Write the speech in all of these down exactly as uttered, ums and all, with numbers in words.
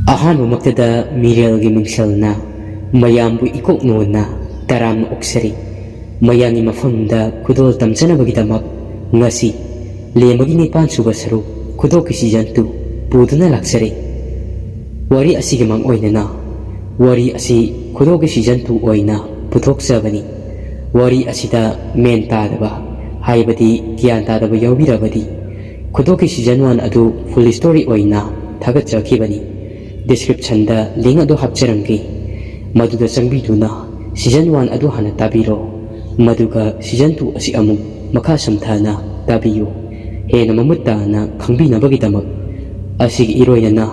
ꯑꯍꯥꯟꯕꯃꯛꯇꯗ ꯃꯤꯔꯦꯜꯒꯤ ꯃꯤꯡꯁꯦꯜꯅ ꯃꯌꯥꯝꯕꯨ ꯏꯀꯣꯛ ꯅꯣꯟꯅ ꯇꯔꯥꯝꯅ ꯑꯣꯛꯆꯔꯤ꯫ ꯃꯌꯥꯝꯒꯤ ꯃꯐꯝꯗ ꯈꯨꯗꯣꯜ ꯇꯝꯖꯅꯕꯒꯤꯗꯃꯛ ꯉꯁꯤ ꯂꯦꯝꯕꯒꯤ ꯅꯤꯄꯥꯟ ꯁꯨꯕ ꯁꯔꯨꯛ ꯈꯨꯗꯣꯜꯒꯤ season two ꯄꯨꯗꯨꯅ ꯂꯥꯛꯆꯔꯤ꯫ ꯋꯥꯔꯤ ꯑꯁꯤꯒꯤ ꯃꯥꯡ ꯑꯣꯏꯅꯅ ꯋꯥꯔꯤ ꯑꯁꯤ ꯈꯨꯗꯣꯜꯒꯤ season two ꯑꯣꯏꯅ ꯄꯨꯊꯣꯛꯆꯕꯅꯤ꯫ ꯋꯥꯔꯤ ꯑꯁꯤꯗ ꯃꯦꯟ ꯇꯥꯗꯕ, ꯍꯥꯏꯕꯗꯤ ꯒ꯭ꯌꯥꯟ ꯇꯥꯗꯕ ꯌꯥꯎꯕꯤꯔꯕꯗꯤ, ꯈꯨꯗꯣꯜꯒꯤ season one ꯑꯗꯨ full story ꯑꯣꯏꯅ ꯊꯥꯒꯠꯆꯈꯤꯕꯅꯤ꯫ Descriptionꯗ link ꯑꯗꯨ ꯍꯥꯞꯆꯔꯝꯒꯦ, ꯃꯗꯨꯗ ꯆꯪꯕꯤꯗꯨꯅ season one ꯑꯗꯨ ꯍꯥꯟꯅ ꯇꯥꯕꯤꯔꯣ, ꯃꯗꯨꯒ season two ꯑꯁꯤ ꯑꯃꯨꯛ ꯃꯈꯥ ꯁꯝꯊꯅ ꯇꯥꯕꯤꯌꯨ꯫ ꯍꯦꯟꯅ ꯃꯃꯨꯠ ꯇꯥꯅ ꯈꯪꯕꯤꯅꯕꯒꯤꯗꯃꯛ ꯑꯁꯤꯒꯤ ꯏꯔꯣꯏꯅꯅ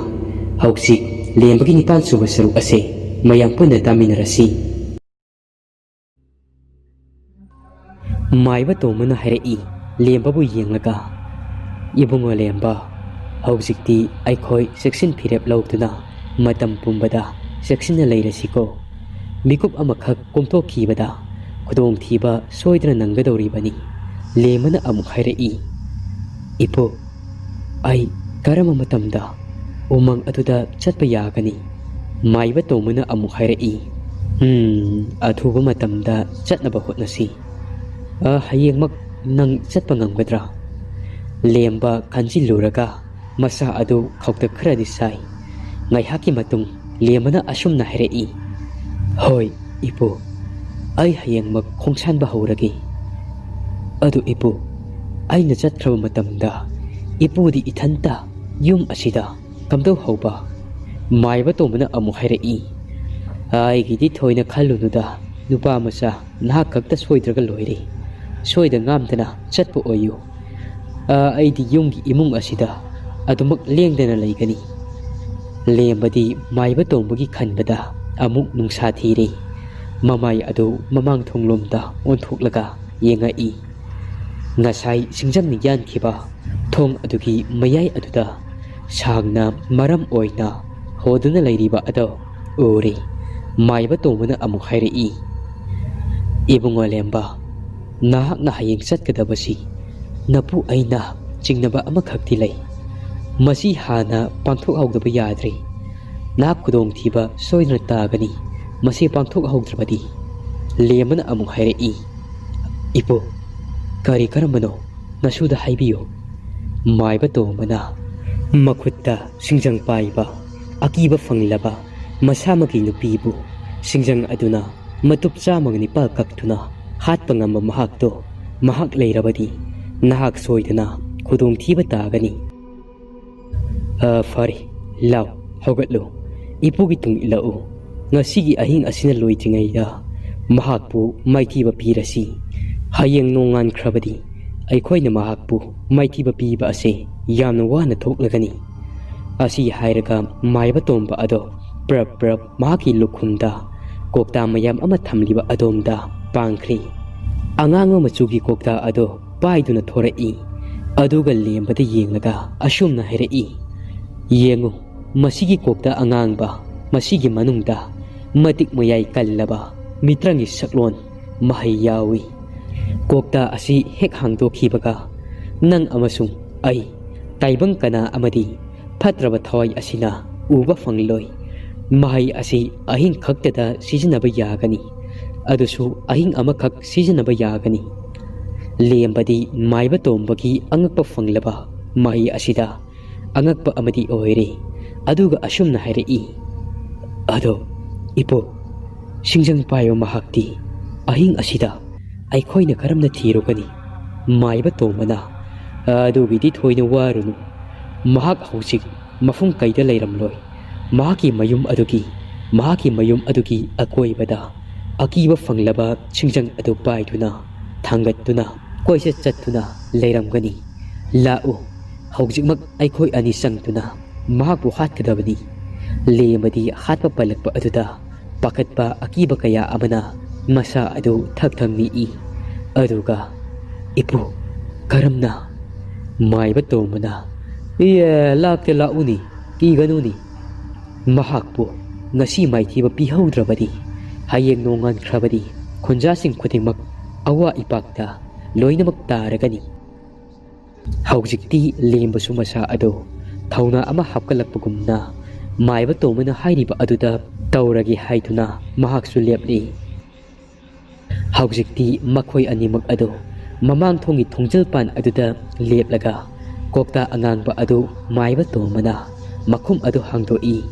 ꯍꯧꯖꯤꯛ ꯂꯦꯝꯕꯒꯤ ꯅꯤꯄꯥꯟ ꯁꯨꯕ ꯁꯔꯨꯛ ꯑꯁꯦ ꯃꯌꯥꯝ ꯄꯨꯟꯅ ꯇꯥꯃꯤꯟꯅꯔꯁꯤ꯫ ꯃꯥꯏꯕ ꯇꯣꯝꯕꯅ ꯍꯥꯏꯔꯛꯏ, ꯂꯦꯝꯕꯕꯨ ꯌꯦꯡꯂꯒ, "ꯏꯕꯨꯡꯉꯣ ꯂꯦꯝꯕ, ꯍꯧꯖꯤꯛꯇꯤ ꯑꯩꯈꯣꯏ ꯆꯦꯛꯁꯤꯟ ꯐꯤꯔꯦꯞ ꯂꯧꯗꯨꯅ ꯃꯇꯝ ꯄꯨꯝꯕꯗ ꯆꯦꯛꯁꯤꯟꯅ ꯂꯩꯔꯁꯤꯀꯣ꯫ ꯃꯤꯀꯨꯞ ꯑꯃꯈꯛ ꯀꯣꯝꯊꯣꯛꯈꯤꯕꯗ ꯈꯨꯗꯣꯡꯊꯤꯕ ꯁꯣꯏꯗꯅ ꯅꯪꯒꯗꯧꯔꯤꯕꯅꯤ"꯫ ꯂꯦꯝꯕꯅ ꯑꯃꯨꯛ ꯍꯥꯏꯔꯛꯏ, "ꯏꯄꯨ, ꯑꯩ ꯀꯔꯝꯕ ꯃꯇꯝꯗ ꯎꯃꯪ ꯑꯗꯨꯗ ꯆꯠꯄ ꯌꯥꯒꯅꯤ?" ꯃꯥꯏꯕ ꯇꯣꯝꯕꯅ ꯑꯃꯨꯛ ꯍꯥꯏꯔꯛꯏ, "ꯎꯝ, ꯑꯊꯨꯕ ꯃꯇꯝꯗ ꯆꯠꯅꯕ ꯍꯣꯠꯅꯁꯤ꯫ ꯑ, ꯍꯌꯦꯡꯃꯛ ꯅꯪ ꯆꯠꯄ ꯉꯝꯒꯗ꯭ꯔꯥ?" ꯂꯦꯝꯕ ꯈꯟꯖꯤꯜꯂꯨꯔꯒ ꯃꯁꯥ ꯑꯗꯨ ꯈꯧꯇꯛ ꯈꯔꯗꯤ ꯁꯥꯏ꯫ ꯉꯥꯏꯍꯥꯛꯀꯤ ꯃꯇꯨꯡ ꯂꯦꯝꯕꯅ ꯑꯁꯨꯝꯅ ꯍꯥꯏꯔꯛꯏ, "ꯍꯣꯏ, ꯏꯄꯨ, ꯑꯩ ꯍꯌꯦꯡꯃꯛ ꯈꯣꯡꯁꯥꯟꯕ ꯍꯧꯔꯒꯦ꯫ ꯑꯗꯨ ꯏꯄꯨ, ꯑꯩꯅ ꯆꯠꯈ꯭ꯔꯕ ꯃꯇꯝꯗ ꯏꯄꯨꯗꯤ ꯏꯊꯟꯇ ꯌꯨꯝ ꯑꯁꯤꯗ ꯀꯝꯗꯧ ꯍꯧꯕ?" ꯃꯥꯏꯕ ꯇꯣꯝꯕꯅ ꯑꯃꯨꯛ ꯍꯥꯏꯔꯛꯏ, "ꯑꯩꯒꯤꯗꯤ ꯊꯣꯏꯅ ꯈꯜꯂꯨꯅꯨꯗ, ꯅꯨꯄꯥ ꯃꯆꯥ, ꯅꯍꯥꯛ ꯈꯛꯇ ꯁꯣꯏꯗ꯭ꯔꯒ ꯂꯣꯏꯔꯦ꯫ ꯁꯣꯏꯗ ꯉꯥꯝꯗꯅ ꯆꯠꯄ ꯑꯣꯏꯌꯨ꯫ ꯑ, ꯑꯩꯗꯤ ꯌꯨꯝꯒꯤ ꯏꯃꯨꯡ ꯑꯁꯤꯗ ꯑꯗꯨꯃꯛ ꯂꯦꯡꯗꯅ ꯂꯩꯒꯅꯤ"꯫ ꯂꯦꯝꯕꯗꯤ ꯃꯥꯏꯕ ꯇꯣꯝꯕꯒꯤ ꯈꯟꯕꯗ ꯑꯃꯨꯛ ꯅꯨꯡꯁꯥ ꯊꯤꯔꯦ꯫ ꯃꯃꯥꯏ ꯑꯗꯨ ꯃꯃꯥꯡ ꯊꯣꯡꯂꯣꯝꯗ ꯑꯣꯟꯊꯣꯛꯂꯒ ꯌꯦꯡꯉꯛꯏ꯫ ꯉꯁꯥꯏ ꯁꯤꯡꯖꯪꯅ ꯌꯥꯟꯈꯤꯕ ꯊꯣꯡ ꯑꯗꯨꯒꯤ ꯃꯌꯥꯏ ꯑꯗꯨꯗ ꯁꯥꯡꯅ ꯃꯔꯝ ꯑꯣꯏꯅ ꯍꯣꯗꯨꯅ ꯂꯩꯔꯤꯕ ꯑꯗꯣ ꯎꯔꯦ꯫ ꯃꯥꯏꯕ ꯇꯣꯝꯕꯅ ꯑꯃꯨꯛ ꯍꯥꯏꯔꯛꯏ, "ꯏꯕꯨꯡꯉꯣ ꯂꯦꯝꯕ, ꯅꯍꯥꯛꯅ ꯍꯌꯦꯡ ꯆꯠꯀꯗꯕꯁꯤ ꯅꯄꯨ ꯑꯩꯅ ꯆꯤꯡꯅꯕ ꯑꯃꯈꯛꯇꯤ ꯂꯩ꯫ ꯃꯁꯤ ꯍꯥꯟꯅ ꯄꯥꯡꯊꯣꯛꯍꯧꯗꯕ ꯌꯥꯗ꯭ꯔꯤ"꯫ ꯅꯍꯥꯛ ꯈꯨꯗꯣꯡꯊꯤꯕ ꯁꯣꯏꯗꯅ ꯇꯥꯒꯅꯤ꯫ ꯃꯁꯤ ꯄꯥꯡꯊꯣꯛꯍꯧꯗ꯭ꯔꯕꯗꯤ꯫ ꯂꯦꯝꯕꯅ ꯑꯃꯨꯛ ꯍꯥꯏꯔꯛꯏ, "ꯏꯄꯨ, ꯀꯔꯤ ꯀꯔꯝꯕꯅꯣ? ꯅꯁꯨꯗ ꯍꯥꯏꯕꯤꯌꯨ꯫" ꯃꯥꯏꯕ ꯇꯣꯝꯕꯅ ꯃꯈꯨꯠꯇ ꯁꯤꯡꯖꯪ ꯄꯥꯏꯕ, ꯑꯀꯤꯕ ꯐꯪꯂꯕ ꯃꯁꯥꯃꯛꯀꯤ ꯅꯨꯄꯤꯕꯨ ꯁꯤꯡꯖꯪ ꯑꯗꯨꯅ ꯃꯇꯨꯞ ꯆꯥꯝꯃꯒ ꯅꯤꯄꯥꯜ ꯀꯛꯇꯨꯅ ꯍꯥꯠꯄ ꯉꯝꯕ ꯃꯍꯥꯛꯇꯣ ꯃꯍꯥꯛ ꯂꯩꯔꯕꯗꯤ ꯅꯍꯥꯛ ꯁꯣꯏꯗꯅ ꯈꯨꯗꯣꯡꯊꯤꯕ ꯇꯥꯒꯅꯤ꯫ "ꯑ, ꯐꯔꯦ, ꯂꯥꯎ, ꯍꯧꯒꯠꯂꯨ꯫ ꯏꯄꯨꯒꯤ ꯇꯨꯡ ꯏꯜꯂꯛꯎ꯫ ꯉꯁꯤꯒꯤ ꯑꯍꯤꯡ ꯑꯁꯤꯅ ꯂꯣꯏꯗ꯭ꯔꯤꯉꯩꯗ ꯃꯍꯥꯛꯄꯨ ꯃꯥꯏꯊꯤꯕ ꯄꯤꯔꯁꯤ꯫ ꯍꯌꯦꯡ ꯅꯣꯡꯉꯥꯟꯈ꯭ꯔꯕꯗꯤ ꯑꯩꯈꯣꯏꯅ ꯃꯍꯥꯛꯄꯨ ꯃꯥꯏꯊꯤꯕ ꯄꯤꯕ ꯑꯁꯤ ꯌꯥꯝꯅ ꯋꯥꯅ ꯊꯣꯛꯂꯒꯅꯤ꯫" ꯑꯁꯤ ꯍꯥꯏꯔꯒ ꯃꯥꯏꯕ ꯇꯣꯝꯕ ꯑꯗꯣ ꯄ꯭ꯔꯞ ꯄ꯭ꯔꯞ ꯃꯍꯥꯛꯀꯤ ꯂꯨꯈꯨꯝꯗ ꯀꯣꯛꯇꯥ ꯃꯌꯥꯝ ꯑꯃ ꯊꯝꯂꯤꯕ ꯑꯗꯣꯝꯗ ꯄꯥꯡꯈ꯭ꯔꯤ꯫ ꯑꯉꯥꯡꯕ ꯃꯆꯨꯒꯤ ꯀꯣꯛꯇꯥ ꯑꯗꯣ ꯄꯥꯏꯗꯨꯅ ꯊꯣꯔꯛꯏ꯫ ꯑꯗꯨꯒ ꯂꯦꯝꯕꯗ ꯌꯦꯡꯂꯒ ꯑꯁꯨꯝꯅ ꯍꯥꯏꯔꯛꯏ, "ꯌꯦꯡꯉꯨ, ꯃꯁꯤꯒꯤ ꯀꯣꯛꯇꯥ ꯑꯉꯥꯡꯕ, ꯃꯁꯤꯒꯤ ꯃꯅꯨꯡꯗ ꯃꯇꯤꯛ ꯃꯌꯥꯏ ꯀꯜꯂꯕ ꯃꯤꯇ꯭ꯔꯪꯒꯤ ꯁꯛꯂꯣꯟ ꯃꯍꯩ ꯌꯥꯎꯏ꯫ ꯀꯣꯛꯇꯥ ꯑꯁꯤ ꯍꯦꯛ ꯍꯥꯡꯗꯣꯛꯈꯤꯕꯒ ꯅꯪ ꯑꯃꯁꯨꯡ ꯑꯩ, ꯇꯥꯏꯕꯪ ꯀꯅꯥ ꯑꯃꯗꯤ ꯐꯠꯇ꯭ꯔꯕ ꯊꯋꯥꯏ ꯑꯁꯤꯅ ꯎꯕ ꯐꯪꯂꯣꯏ꯫ ꯃꯍꯩ ꯑꯁꯤ ꯑꯍꯤꯡ ꯈꯛꯇꯗ ꯁꯤꯖꯤꯟꯅꯕ ꯌꯥꯒꯅꯤ, ꯑꯗꯨꯁꯨ ꯑꯍꯤꯡ ꯑꯃꯈꯛ ꯁꯤꯖꯤꯟꯅꯕ ꯌꯥꯒꯅꯤ꯫" ꯂꯦꯝꯕꯗꯤ ꯃꯥꯏꯕ ꯇꯣꯝꯕꯒꯤ ꯑꯉꯛꯄ ꯐꯪꯂꯕ ꯃꯍꯩ ꯑꯁꯤꯗ ꯑꯉꯛꯄ ꯑꯃꯗꯤ ꯑꯣꯏꯔꯦ꯫ ꯑꯗꯨꯒ ꯑꯁꯨꯝꯅ ꯍꯥꯏꯔꯛꯏ, "ꯑꯗꯣ, ꯏꯄꯨ, ꯁꯤꯡꯖꯪ ꯄꯥꯏꯕ ꯃꯍꯥꯛꯇꯤ ꯑꯍꯤꯡ ꯑꯁꯤꯗ ꯑꯩꯈꯣꯏꯅ ꯀꯔꯝꯅ ꯊꯤꯔꯨꯒꯅꯤ?" ꯃꯥꯏꯕ ꯇꯣꯝꯕꯅ, "ꯑꯗꯨꯒꯤꯗꯤ ꯊꯣꯏꯅ ꯋꯥꯔꯨꯅꯨ꯫ ꯃꯍꯥꯛ ꯍꯧꯖꯤꯛ ꯃꯐꯝ ꯀꯩꯗ ꯂꯩꯔꯝꯂꯣꯏ꯫ ꯃꯍꯥꯛꯀꯤ ꯃꯌꯨꯝ ꯑꯗꯨꯒꯤ, ꯃꯍꯥꯛꯀꯤ ꯃꯌꯨꯝ ꯑꯗꯨꯒꯤ ꯑꯀꯣꯏꯕꯗ ꯑꯀꯤꯕ ꯐꯪꯂꯕ ꯁꯤꯡꯖꯪ ꯑꯗꯨ ꯄꯥꯏꯗꯨꯅ, ꯊꯥꯡꯒꯠꯇꯨꯅ, ꯀꯣꯏꯆꯠ ꯆꯠꯇꯨꯅ ꯂꯩꯔꯝꯒꯅꯤ꯫ ꯂꯥꯛꯎ, ꯍꯧꯖꯤꯛꯃꯛ ꯑꯩꯈꯣꯏ ꯑꯅꯤ ꯆꯪꯗꯨꯅ ꯃꯍꯥꯛꯄꯨ ꯍꯥꯠꯀꯗꯕꯅꯤ꯫" ꯂꯦꯝꯕꯗꯤ ꯍꯥꯠꯄ ꯄꯜꯂꯛꯄ ꯑꯗꯨꯗ ꯄꯥꯈꯠꯄ ꯑꯀꯤꯕ ꯀꯌꯥ ꯑꯃꯅ ꯃꯁꯥ ꯑꯗꯨ ꯊꯛ ꯊꯛ ꯅꯤꯛꯏ꯫ ꯑꯗꯨꯒ, "ꯏꯄꯨ, ꯀꯔꯝꯅ?" ꯃꯥꯏꯕ ꯇꯣꯝꯕꯅ, "ꯏꯌꯦ, ꯂꯥꯛꯇꯦ, ꯂꯥꯛꯎꯅꯤ, ꯀꯤꯒꯅꯨꯅꯤ꯫ ꯃꯍꯥꯛꯄꯨ ꯉꯁꯤ ꯃꯥꯏꯊꯤꯕ ꯄꯤꯍꯧꯗ꯭ꯔꯕꯗꯤ ꯍꯌꯦꯡ ꯅꯣꯡꯉꯥꯟꯈ꯭ꯔꯕꯗꯤ ꯈꯨꯟꯖꯥꯁꯤꯡ ꯈꯨꯗꯤꯡꯃꯛ ꯑꯋꯥ ꯏꯄꯥꯛꯇ ꯂꯣꯏꯅꯃꯛ ꯇꯥꯔꯒꯅꯤ꯫" ꯍꯧꯖꯤꯛꯇꯤ ꯂꯦꯝꯕꯁꯨ ꯃꯁꯥ ꯑꯗꯨ ꯊꯧꯅꯥ ꯑꯃ ꯍꯥꯞꯀꯠꯂꯛꯄꯒꯨꯝꯅ ꯃꯥꯏꯕ ꯇꯣꯝꯕꯅ ꯍꯥꯏꯔꯤꯕ ꯑꯗꯨꯗ ꯇꯧꯔꯒꯦ ꯍꯥꯏꯗꯨꯅ ꯃꯍꯥꯛꯁꯨ ꯂꯦꯞꯂꯤ꯫ ꯍꯧꯖꯤꯛꯇꯤ ꯃꯈꯣꯏ ꯑꯅꯤꯃꯛ ꯑꯗꯨ ꯃꯃꯥꯡ ꯊꯣꯡꯒꯤ ꯊꯣꯡꯖꯤꯜ ꯄꯥꯟ ꯑꯗꯨꯗ ꯂꯦꯞꯂꯒ ꯀꯣꯛꯇꯥ ꯑꯉꯥꯡꯕ ꯑꯗꯨ ꯃꯥꯏꯕ ꯇꯣꯝꯕꯅ ꯃꯈꯨꯝ ꯑꯗꯨ ꯍꯥꯡꯗꯣꯛꯏ꯫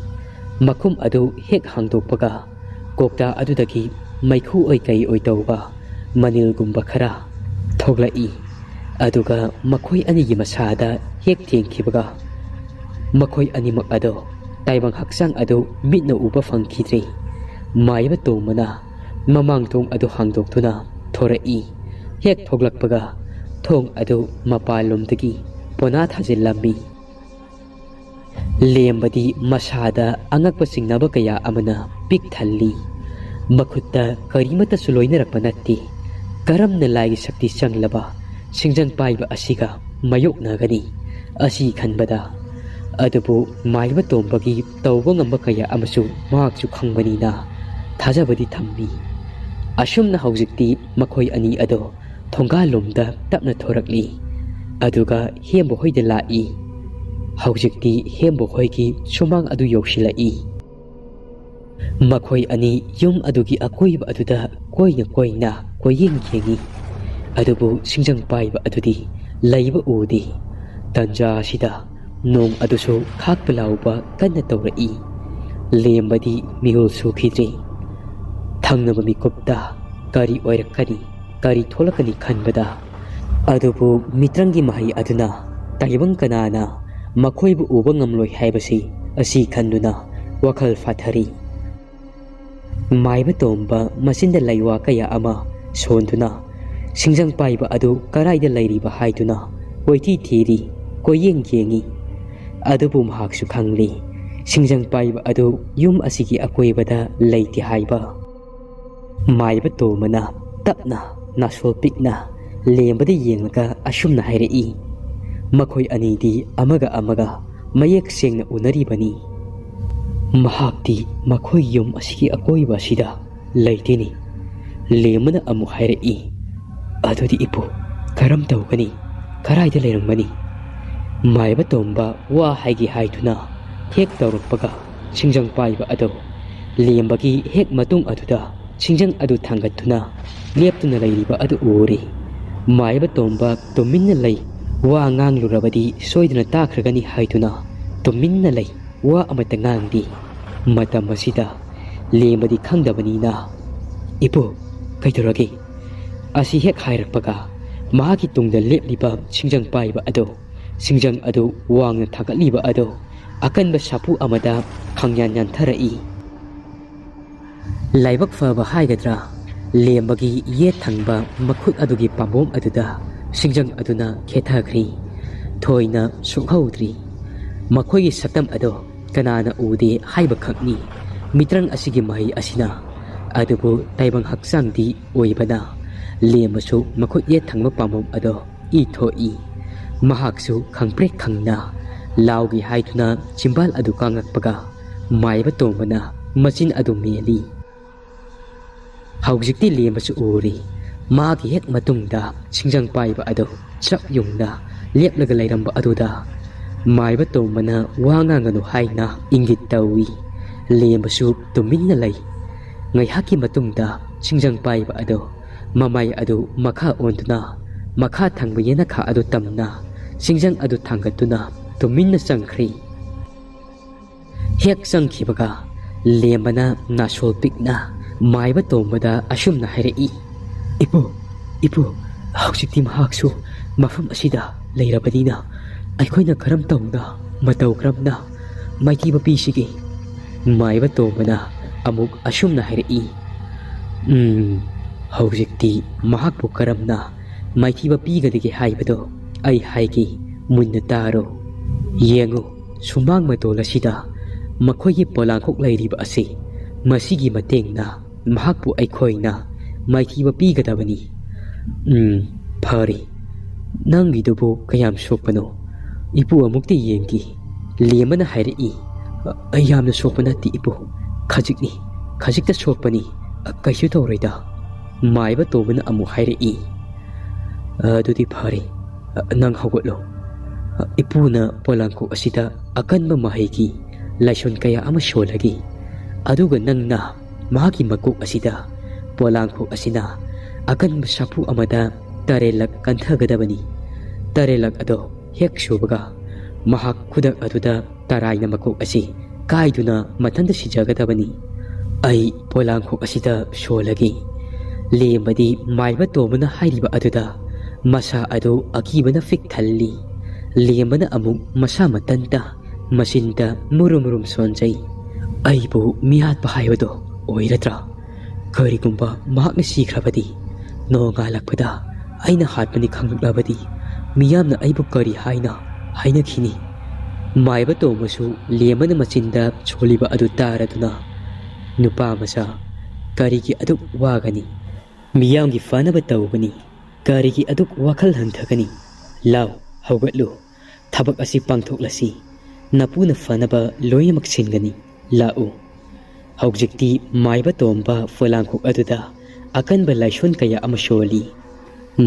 ꯃꯈꯨꯝ ꯑꯗꯨ ꯍꯦꯛ ꯍꯥꯡꯗꯣꯛꯄꯒ ꯀꯣꯛꯇꯥ ꯑꯗꯨꯗꯒꯤ ꯃꯩꯈꯨ ꯑꯣꯏ ꯀꯩ ꯑꯣꯏ ꯇꯧꯕ ꯃꯅꯤꯜꯒꯨꯝꯕ ꯈꯔ ꯊꯣꯛꯂꯛꯏ꯫ ꯑꯗꯨꯒ ꯃꯈꯣꯏ ꯑꯅꯤꯒꯤ ꯃꯁꯥꯗ ꯍꯦꯛ ꯊꯦꯡꯈꯤꯕꯒ ꯃꯈꯣꯏ ꯑꯅꯤꯃꯛ ꯑꯗꯣ ꯇꯥꯏꯕꯪ ꯍꯛꯆꯥꯡ ꯑꯗꯨ ꯃꯤꯠꯅ ꯎꯕ ꯐꯪꯈꯤꯗ꯭ꯔꯦ꯫ ꯃꯥꯏꯕ ꯇꯣꯝꯕꯅ ꯃꯃꯥꯡ ꯊꯣꯡ ꯑꯗꯨ ꯍꯥꯡꯗꯣꯛꯇꯨꯅ ꯊꯣꯔꯛꯏ꯫ ꯍꯦꯛ ꯊꯣꯛꯂꯛꯄꯒ ꯊꯣꯡ ꯑꯗꯨ ꯃꯄꯥꯟꯂꯣꯝꯗꯒꯤ ꯄꯣꯅꯥ ꯊꯥꯖꯤꯜꯂꯝꯃꯤ꯫ ꯂꯦꯝꯕꯗꯤ ꯃꯁꯥꯗ ꯑꯉꯛꯄ ꯆꯤꯡꯅꯕ ꯀꯌꯥ ꯑꯃꯅ ꯄꯤꯛ ꯊꯜꯂꯤ꯫ ꯃꯈꯨꯠꯇ ꯀꯔꯤꯃꯠꯇꯁꯨ ꯂꯣꯏꯅꯔꯛꯄ ꯅꯠꯇꯦ꯫ ꯀꯔꯝꯅ ꯂꯥꯏꯒꯤ ꯁꯛꯇꯤ ꯆꯪꯂꯕ ꯁꯤꯡꯖꯪ ꯄꯥꯏꯕ ꯑꯁꯤꯒ ꯃꯥꯌꯣꯛꯅꯒꯅꯤ ꯑꯁꯤ ꯈꯟꯕꯗ꯫ ꯑꯗꯨꯕꯨ ꯃꯥꯏꯕ ꯇꯣꯝꯕꯒꯤ ꯇꯧꯕ ꯉꯝꯕ ꯀꯌꯥ ꯑꯃꯁꯨ ꯃꯍꯥꯛꯁꯨ ꯈꯪꯕꯅꯤꯅ ꯊꯥꯖꯕꯗꯤ ꯊꯝꯃꯤ꯫ ꯑꯁꯨꯝꯅ ꯍꯧꯖꯤꯛꯇꯤ ꯃꯈꯣꯏ ꯑꯅꯤ ꯑꯗꯣ ꯊꯣꯡꯒꯥꯜꯂꯣꯝꯗ ꯇꯞꯅ ꯊꯣꯔꯛꯂꯤ꯫ ꯑꯗꯨꯒ ꯍꯦꯝꯕ ꯍꯣꯏꯗ ꯂꯥꯛꯏ꯫ ꯍꯧꯖꯤꯛꯇꯤ ꯍꯦꯝꯕ ꯍꯣꯏꯒꯤ ꯁꯨꯃꯥꯡ ꯑꯗꯨ ꯌꯧꯁꯤꯜꯂꯛꯏ꯫ ꯃꯈꯣꯏ ꯑꯅꯤ ꯌꯨꯝ ꯑꯗꯨꯒꯤ ꯑꯀꯣꯏꯕ ꯑꯗꯨꯗ ꯀꯣꯏꯅ ꯀꯣꯏꯅ ꯀꯣꯏꯌꯦꯡ ꯌꯦꯡꯉꯤ꯫ ꯑꯗꯨꯕꯨ ꯁꯤꯡꯖꯪ ꯄꯥꯏꯕ ꯑꯗꯨꯗꯤ ꯂꯩꯕ ꯎꯗꯦ꯫ ꯇꯟꯖꯥ ꯑꯁꯤꯗ ꯅꯣꯡ ꯑꯗꯨꯁꯨ ꯈꯥꯛꯄ ꯂꯥꯎꯕ ꯀꯟꯅ ꯇꯧꯔꯛꯏ꯫ ꯂꯦꯝꯕꯗꯤ ꯃꯤꯍꯨꯜ ꯁꯨꯈꯤꯗ꯭ꯔꯦ꯫ ꯊꯪꯅꯕ ꯃꯤꯀꯨꯞꯇ ꯀꯔꯤ ꯑꯣꯏꯔꯛꯀꯅꯤ, ꯀꯔꯤ ꯊꯣꯛꯂꯛꯀꯅꯤ ꯈꯟꯕꯗ꯫ ꯑꯗꯨꯕꯨ ꯃꯤꯇ꯭ꯔꯪꯒꯤ ꯃꯍꯩ ꯑꯗꯨꯅ ꯇꯥꯏꯕꯪ ꯀꯅꯥꯅ ꯃꯈꯣꯏꯕꯨ ꯎꯕ ꯉꯝꯂꯣꯏ ꯍꯥꯏꯕꯁꯤ ꯑꯁꯤ ꯈꯟꯗꯨꯅ ꯋꯥꯈꯜ ꯐꯥꯊꯔꯤ꯫ ꯃꯥꯏꯕ ꯇꯣꯝꯕ ꯃꯆꯤꯟꯗ ꯂꯩꯋꯥ ꯀꯌꯥ ꯑꯃ ꯁꯣꯟꯗꯨꯅ ꯁꯤꯡꯖꯪ ꯄꯥꯏꯕ ꯑꯗꯨ ꯀꯔꯥꯏꯗ ꯂꯩꯔꯤꯕ ꯍꯥꯏꯗꯨꯅ ꯀꯣꯏꯊꯤ ꯊꯤꯔꯤ, ꯀꯣꯏꯌꯦꯡ ꯌꯦꯡꯉꯤ꯫ ꯑꯗꯨꯕꯨ ꯃꯍꯥꯛꯁꯨ ꯈꯪꯂꯤ, ꯁꯤꯡꯖꯪ ꯄꯥꯏꯕ ꯑꯗꯨ ꯌꯨꯝ ꯑꯁꯤꯒꯤ ꯑꯀꯣꯏꯕꯗ ꯂꯩꯇꯦ ꯍꯥꯏꯕ꯫ ꯃꯥꯏꯕ ꯇꯣꯝꯕꯅ ꯇꯞꯅ ꯅꯥꯁꯣꯜ ꯄꯤꯛꯅ ꯂꯦꯝꯕꯗ ꯌꯦꯡꯂꯒ ꯑꯁꯨꯝꯅ ꯍꯥꯏꯔꯛꯏ, ꯃꯈꯣꯏ ꯑꯅꯤꯗꯤ ꯑꯃꯒ ꯑꯃꯒ ꯃꯌꯦꯛ ꯁꯦꯡꯅ ꯎꯅꯔꯤꯕꯅꯤ꯫ ꯃꯍꯥꯛꯇꯤ ꯃꯈꯣꯏ ꯌꯨꯝ ꯑꯁꯤꯒꯤ ꯑꯀꯣꯏꯕ ꯑꯁꯤꯗ ꯂꯩꯇꯦꯅꯤ꯫ ꯂꯦꯝꯕꯅ ꯑꯃꯨꯛ ꯍꯥꯏꯔꯛꯏ, ꯑꯗꯨꯗꯤ ꯏꯄꯨ, ꯀꯔꯝ ꯇꯧꯒꯅꯤ? ꯀꯔꯥꯏꯗ ꯂꯩꯔꯝꯒꯅꯤ? ꯃꯥꯏꯕ ꯇꯣꯝꯕ ꯋꯥ ꯍꯥꯏꯒꯦ ꯍꯥꯏꯗꯨꯅ ꯍꯦꯛ ꯇꯧꯔꯛꯄꯒ, ꯁꯤꯡꯖꯪ ꯄꯥꯏꯕ ꯑꯗꯨ ꯂꯦꯝꯕꯒꯤ ꯍꯦꯛ ꯃꯇꯨꯡ ꯑꯗꯨꯗ ꯁꯤꯡꯖꯪ ꯑꯗꯨ ꯊꯥꯡꯒꯠꯇꯨꯅ ꯂꯦꯞꯇꯨꯅ ꯂꯩꯔꯤꯕ ꯑꯗꯨ ꯎꯔꯦ꯫ ꯃꯥꯏꯕ ꯇꯣꯝꯕ ꯇꯨꯃꯤꯟꯅ ꯂꯩ꯫ ꯋꯥ ꯉꯥꯡꯂꯨꯔꯕꯗꯤ ꯁꯣꯏꯗꯅ ꯇꯥꯈ꯭ꯔꯒꯅꯤ ꯍꯥꯏꯗꯨꯅ ꯇꯨꯃꯤꯟꯅ ꯂꯩ꯫ ꯋꯥ ꯑꯃꯠꯇ ꯉꯥꯡꯗꯦ꯫ ꯃꯇꯝ ꯑꯁꯤꯗ ꯂꯦꯝꯕꯗꯤ ꯈꯪꯗꯕꯅꯤꯅ, "ꯏꯄꯨ, ꯀꯩꯗꯧꯔꯒꯦ?" ꯑꯁꯤ ꯍꯦꯛ ꯍꯥꯏꯔꯛꯄꯒ, ꯃꯍꯥꯛꯀꯤ ꯇꯨꯡꯗ ꯂꯦꯞꯂꯤꯕ ꯁꯤꯡꯖꯪ ꯄꯥꯏꯕ ꯑꯗꯨ, ꯁꯤꯡꯖꯪ ꯑꯗꯨ ꯋꯥꯡꯅ ꯊꯥꯡꯒꯠꯂꯤꯕ ꯑꯗꯨ ꯑꯀꯟꯕ ꯁꯥꯐꯨ ꯑꯃꯗ ꯈꯪꯌꯥꯟ ꯌꯥꯟꯊꯔꯛꯏ꯫ ꯂꯥꯏꯕꯛ ꯐꯕ ꯍꯥꯏꯒꯗ꯭ꯔꯥ, ꯂꯦꯝꯕꯒꯤ ꯌꯦꯠ ꯊꯪꯕ ꯃꯈꯨꯠ ꯑꯗꯨꯒꯤ ꯄꯥꯝꯕꯣꯝ ꯑꯗꯨꯗ ꯁꯤꯡꯖꯪ ꯑꯗꯨꯅ ꯈꯦꯠꯊꯈ꯭ꯔꯤ꯫ ꯊꯣꯏꯅ ꯁꯣꯛꯍꯧꯗ꯭ꯔꯤ꯫ ꯃꯈꯣꯏꯒꯤ ꯁꯛꯇꯝ ꯑꯗꯣ ꯀꯅꯥꯅ ꯎꯗꯦ ꯍꯥꯏꯕ ꯈꯛꯅꯤ ꯃꯤꯇ꯭ꯔꯪ ꯑꯁꯤꯒꯤ ꯃꯍꯩ ꯑꯁꯤꯅ꯫ ꯑꯗꯨꯕꯨ ꯇꯥꯏꯕꯪ ꯍꯛꯆꯥꯡꯗꯤ ꯑꯣꯏꯕꯅ, ꯂꯦꯝꯕꯁꯨ ꯃꯈꯨꯠ ꯌꯦꯠ ꯊꯪꯕ ꯄꯥꯝꯕꯣꯝ ꯑꯗꯣ ꯏ ꯊꯣꯛꯏ꯫ ꯃꯍꯥꯛꯁꯨ ꯈꯪꯄ꯭ꯔꯦꯛ ꯈꯪꯅ ꯂꯥꯎꯒꯦ ꯍꯥꯏꯗꯨꯅ ꯆꯤꯝꯕꯥꯜ ꯑꯗꯨ ꯀꯥꯡꯉꯛꯄꯒ, ꯃꯥꯏꯕ ꯇꯣꯝꯕꯅ ꯃꯆꯤꯟ ꯑꯗꯨ ꯃꯦꯜꯂꯤ꯫ ꯍꯧꯖꯤꯛꯇꯤ ꯂꯦꯝꯕꯁꯨ ꯎꯔꯤ꯫ ꯃꯥꯒꯤ ꯍꯦꯛ ꯃꯇꯨꯡꯗ ꯁꯤꯡꯖꯪ ꯄꯥꯏꯕ ꯑꯗꯨ ꯆꯞ ꯌꯨꯡꯅ ꯂꯦꯞꯂꯒ ꯂꯩꯔꯝꯕ ꯑꯗꯨꯗ ꯃꯥꯏꯕ ꯇꯣꯝꯕꯅ ꯋꯥ ꯉꯥꯡꯒꯅꯨ ꯍꯥꯏꯅ ꯏꯪꯒꯤꯠ ꯇꯧꯏ꯫ ꯂꯦꯝꯕꯁꯨ ꯇꯨꯃꯤꯟꯅ ꯂꯩ꯫ ꯉꯥꯏꯍꯥꯛꯀꯤ ꯃꯇꯨꯡꯗ ꯁꯤꯡꯖꯪ ꯄꯥꯏꯕ ꯑꯗꯨ ꯃꯃꯥꯏ ꯑꯗꯨ ꯃꯈꯥ ꯑꯣꯟꯗꯨꯅ ꯃꯈꯥ ꯊꯪꯕ ꯌꯦꯅꯈꯥ ꯑꯗꯨ ꯇꯝꯅ ꯁꯤꯡꯖꯪ ꯑꯗꯨ ꯊꯥꯡꯒꯠꯇꯨꯅ ꯇꯨꯃꯤꯟꯅ ꯆꯪꯈ꯭ꯔꯤ꯫ ꯍꯦꯛ ꯆꯪꯈꯤꯕꯒ ꯂꯦꯝꯕꯅ ꯅꯥꯁꯣꯜ ꯄꯤꯛꯅ ꯃꯥꯏꯕ ꯇꯣꯝꯕꯗ ꯑꯁꯨꯝꯅ ꯍꯥꯏꯔꯛꯏ, "ꯏꯄꯨ, ꯏꯄꯨ, ꯍꯧꯖꯤꯛꯇꯤ ꯃꯍꯥꯛꯁꯨ ꯃꯐꯝ ꯑꯁꯤꯗ ꯂꯩꯔꯕꯅꯤꯅ ꯑꯩꯈꯣꯏꯅ ꯀꯔꯝ ꯇꯧꯅ, ꯃꯇꯧ ꯀꯔꯝꯅ ꯃꯥꯏꯊꯤꯕ ꯄꯤꯁꯤꯒꯦ?" ꯃꯥꯏꯕ ꯇꯣꯝꯕꯅ ꯑꯃꯨꯛ ꯑꯁꯨꯝꯅ ꯍꯥꯏꯔꯛꯏ, "ꯎꯝ, ꯍꯧꯖꯤꯛꯇꯤ ꯃꯍꯥꯛꯄꯨ ꯀꯔꯝꯅ ꯃꯥꯏꯊꯤꯕ ꯄꯤꯒꯗꯒꯦ ꯍꯥꯏꯕꯗꯣ ꯑꯩ ꯍꯥꯏꯒꯦ, ꯃꯨꯟꯅ ꯇꯥꯔꯣ꯫ ꯌꯦꯡꯉꯨ, ꯁꯨꯃꯥꯡ ꯃꯇꯣꯜ ꯑꯁꯤꯗ ꯃꯈꯣꯏꯒꯤ ꯄꯣꯂꯥꯡꯈꯣꯛ ꯂꯩꯔꯤꯕ ꯑꯁꯤ, ꯃꯁꯤꯒꯤ ꯃꯇꯦꯡꯅ ꯃꯍꯥꯛꯄꯨ ꯑꯩꯈꯣꯏꯅ ꯃꯥꯏꯊꯤꯕ ꯄꯤꯒꯗꯕꯅꯤ꯫ ꯎꯝ, ꯐꯔꯦ, ꯅꯪꯒꯤꯗꯨꯕꯨ ꯀꯌꯥꯝ ꯁꯣꯛꯄꯅꯣ? ꯏꯄꯨ ꯑꯃꯨꯛꯇ ꯌꯦꯡꯒꯦ꯫" ꯂꯦꯝꯕꯅ ꯍꯥꯏꯔꯛꯏ, "ꯑ, ꯌꯥꯝꯅ ꯁꯣꯛꯄ ꯅꯠꯇꯦ ꯏꯄꯨ, ꯈꯖꯤꯛꯅꯤ, ꯈꯖꯤꯛꯇ ꯁꯣꯛꯄꯅꯤ, ꯑ, ꯀꯩꯁꯨ ꯇꯧꯔꯣꯏꯗ꯫" ꯃꯥꯏꯕ ꯇꯣꯝꯕꯅ ꯑꯃꯨꯛ ꯍꯥꯏꯔꯛꯏ, "ꯑ, ꯑꯗꯨꯗꯤ ꯐꯔꯦ, ꯑ, ꯅꯪ ꯍꯧꯒꯠꯂꯣ꯫ ꯑ, ꯏꯄꯨꯅ ꯄꯣꯂꯥꯡꯈꯣꯛ ꯑꯁꯤꯗ ꯑꯀꯟꯕ ꯃꯍꯩꯒꯤ ꯂꯥꯏꯁꯣꯟ ꯀꯌꯥ ꯑꯃ ꯁꯣꯜꯂꯒꯦ꯫ ꯑꯗꯨꯒ ꯅꯪꯅ ꯃꯍꯥꯛꯀꯤ ꯃꯀꯣꯛ ꯑꯁꯤꯗ ꯄꯣꯂꯥꯡꯈꯣꯛ ꯑꯁꯤꯅ ꯑꯀꯟꯕ ꯁꯥꯐꯨ ꯑꯃꯗ ꯇꯔꯦꯠꯂꯛ ꯀꯟꯊꯒꯗꯕꯅꯤ꯫ ꯇꯔꯦꯠꯂꯛ ꯑꯗꯣ ꯍꯦꯛ ꯁꯨꯕꯒ ꯃꯍꯥꯛ ꯈꯨꯗꯛ ꯑꯗꯨꯗ ꯇꯔꯥꯏꯅ ꯃꯀꯣꯛ ꯑꯁꯤ ꯀꯥꯏꯗꯨꯅ ꯃꯊꯟꯇ ꯁꯤꯖꯒꯗꯕꯅꯤ꯫ ꯑꯩ ꯄꯣꯂꯥꯡꯈꯣꯛ ꯑꯁꯤꯗ ꯁꯣꯜꯂꯒꯦ꯫ ꯂꯦꯝꯕꯗꯤ ꯃꯥꯏꯕ ꯇꯣꯝꯕꯅ ꯍꯥꯏꯔꯤꯕ ꯑꯗꯨꯗ ꯃꯁꯥ ꯑꯗꯨ ꯑꯀꯤꯕꯅ ꯄꯤꯛ ꯊꯜꯂꯤ꯫ ꯂꯦꯝꯕꯅ ꯑꯃꯨꯛ ꯃꯁꯥ ꯃꯊꯟꯇ ꯃꯆꯤꯟꯗ ꯃꯨꯔꯨꯝ ꯃꯨꯔꯨꯝ ꯁꯣꯟꯖꯩ꯫ ꯑꯩꯕꯨ ꯃꯤꯍꯥꯠꯄ ꯍꯥꯏꯕꯗꯣ ꯑꯣꯏꯔꯗ꯭ꯔꯥ? ꯀꯔꯤꯒꯨꯝꯕ ꯃꯍꯥꯛꯅ ꯁꯤꯈ꯭ꯔꯕꯗꯤ, ꯅꯣꯡꯉꯥꯜꯂꯛꯄꯗ ꯑꯩꯅ ꯍꯥꯠꯄꯅꯤ ꯈꯪꯂꯛꯂꯕꯗꯤ, ꯃꯤꯌꯥꯝꯅ ꯑꯩꯕꯨ ꯀꯔꯤ ꯍꯥꯏꯅ ꯍꯥꯏꯅꯈꯤꯅꯤ? ꯃꯥꯏꯕ ꯇꯣꯝꯕꯁꯨ ꯂꯦꯝꯕꯅ ꯃꯆꯤꯟꯗ ꯁꯣꯜꯂꯤꯕ ꯑꯗꯨ ꯇꯥꯔꯗꯨꯅ, "ꯅꯨꯄꯥ ꯃꯆꯥ, ꯀꯔꯤꯒꯤ ꯑꯗꯨꯛ ꯋꯥꯒꯅꯤ? ꯃꯤꯌꯥꯝꯒꯤ ꯐꯅꯕ ꯇꯧꯕꯅꯤ꯫ ꯀꯔꯤꯒꯤ ꯑꯗꯨꯛ ꯋꯥꯈꯜ ꯍꯟꯊꯒꯅꯤ? ꯂꯥꯎ, ꯍꯧꯒꯠꯂꯨ꯫ ꯊꯕꯛ ꯑꯁꯤ ꯄꯥꯡꯊꯣꯛꯂꯁꯤ꯫ ꯅꯄꯨꯅ ꯐꯅꯕ ꯂꯣꯏꯅꯃꯛ ꯁꯤꯟꯒꯅꯤ꯫ ꯂꯥꯛꯎ꯫" ꯍꯧꯖꯤꯛꯇꯤ ꯃꯥꯏꯕ ꯇꯣꯝꯕ ꯄꯣꯂꯥꯡꯈꯣꯛ ꯑꯗꯨꯗ ꯑꯀꯟꯕ ꯂꯥꯏꯁꯣꯟ ꯀꯌꯥ ꯑꯃ ꯁꯣꯜꯂꯤ꯫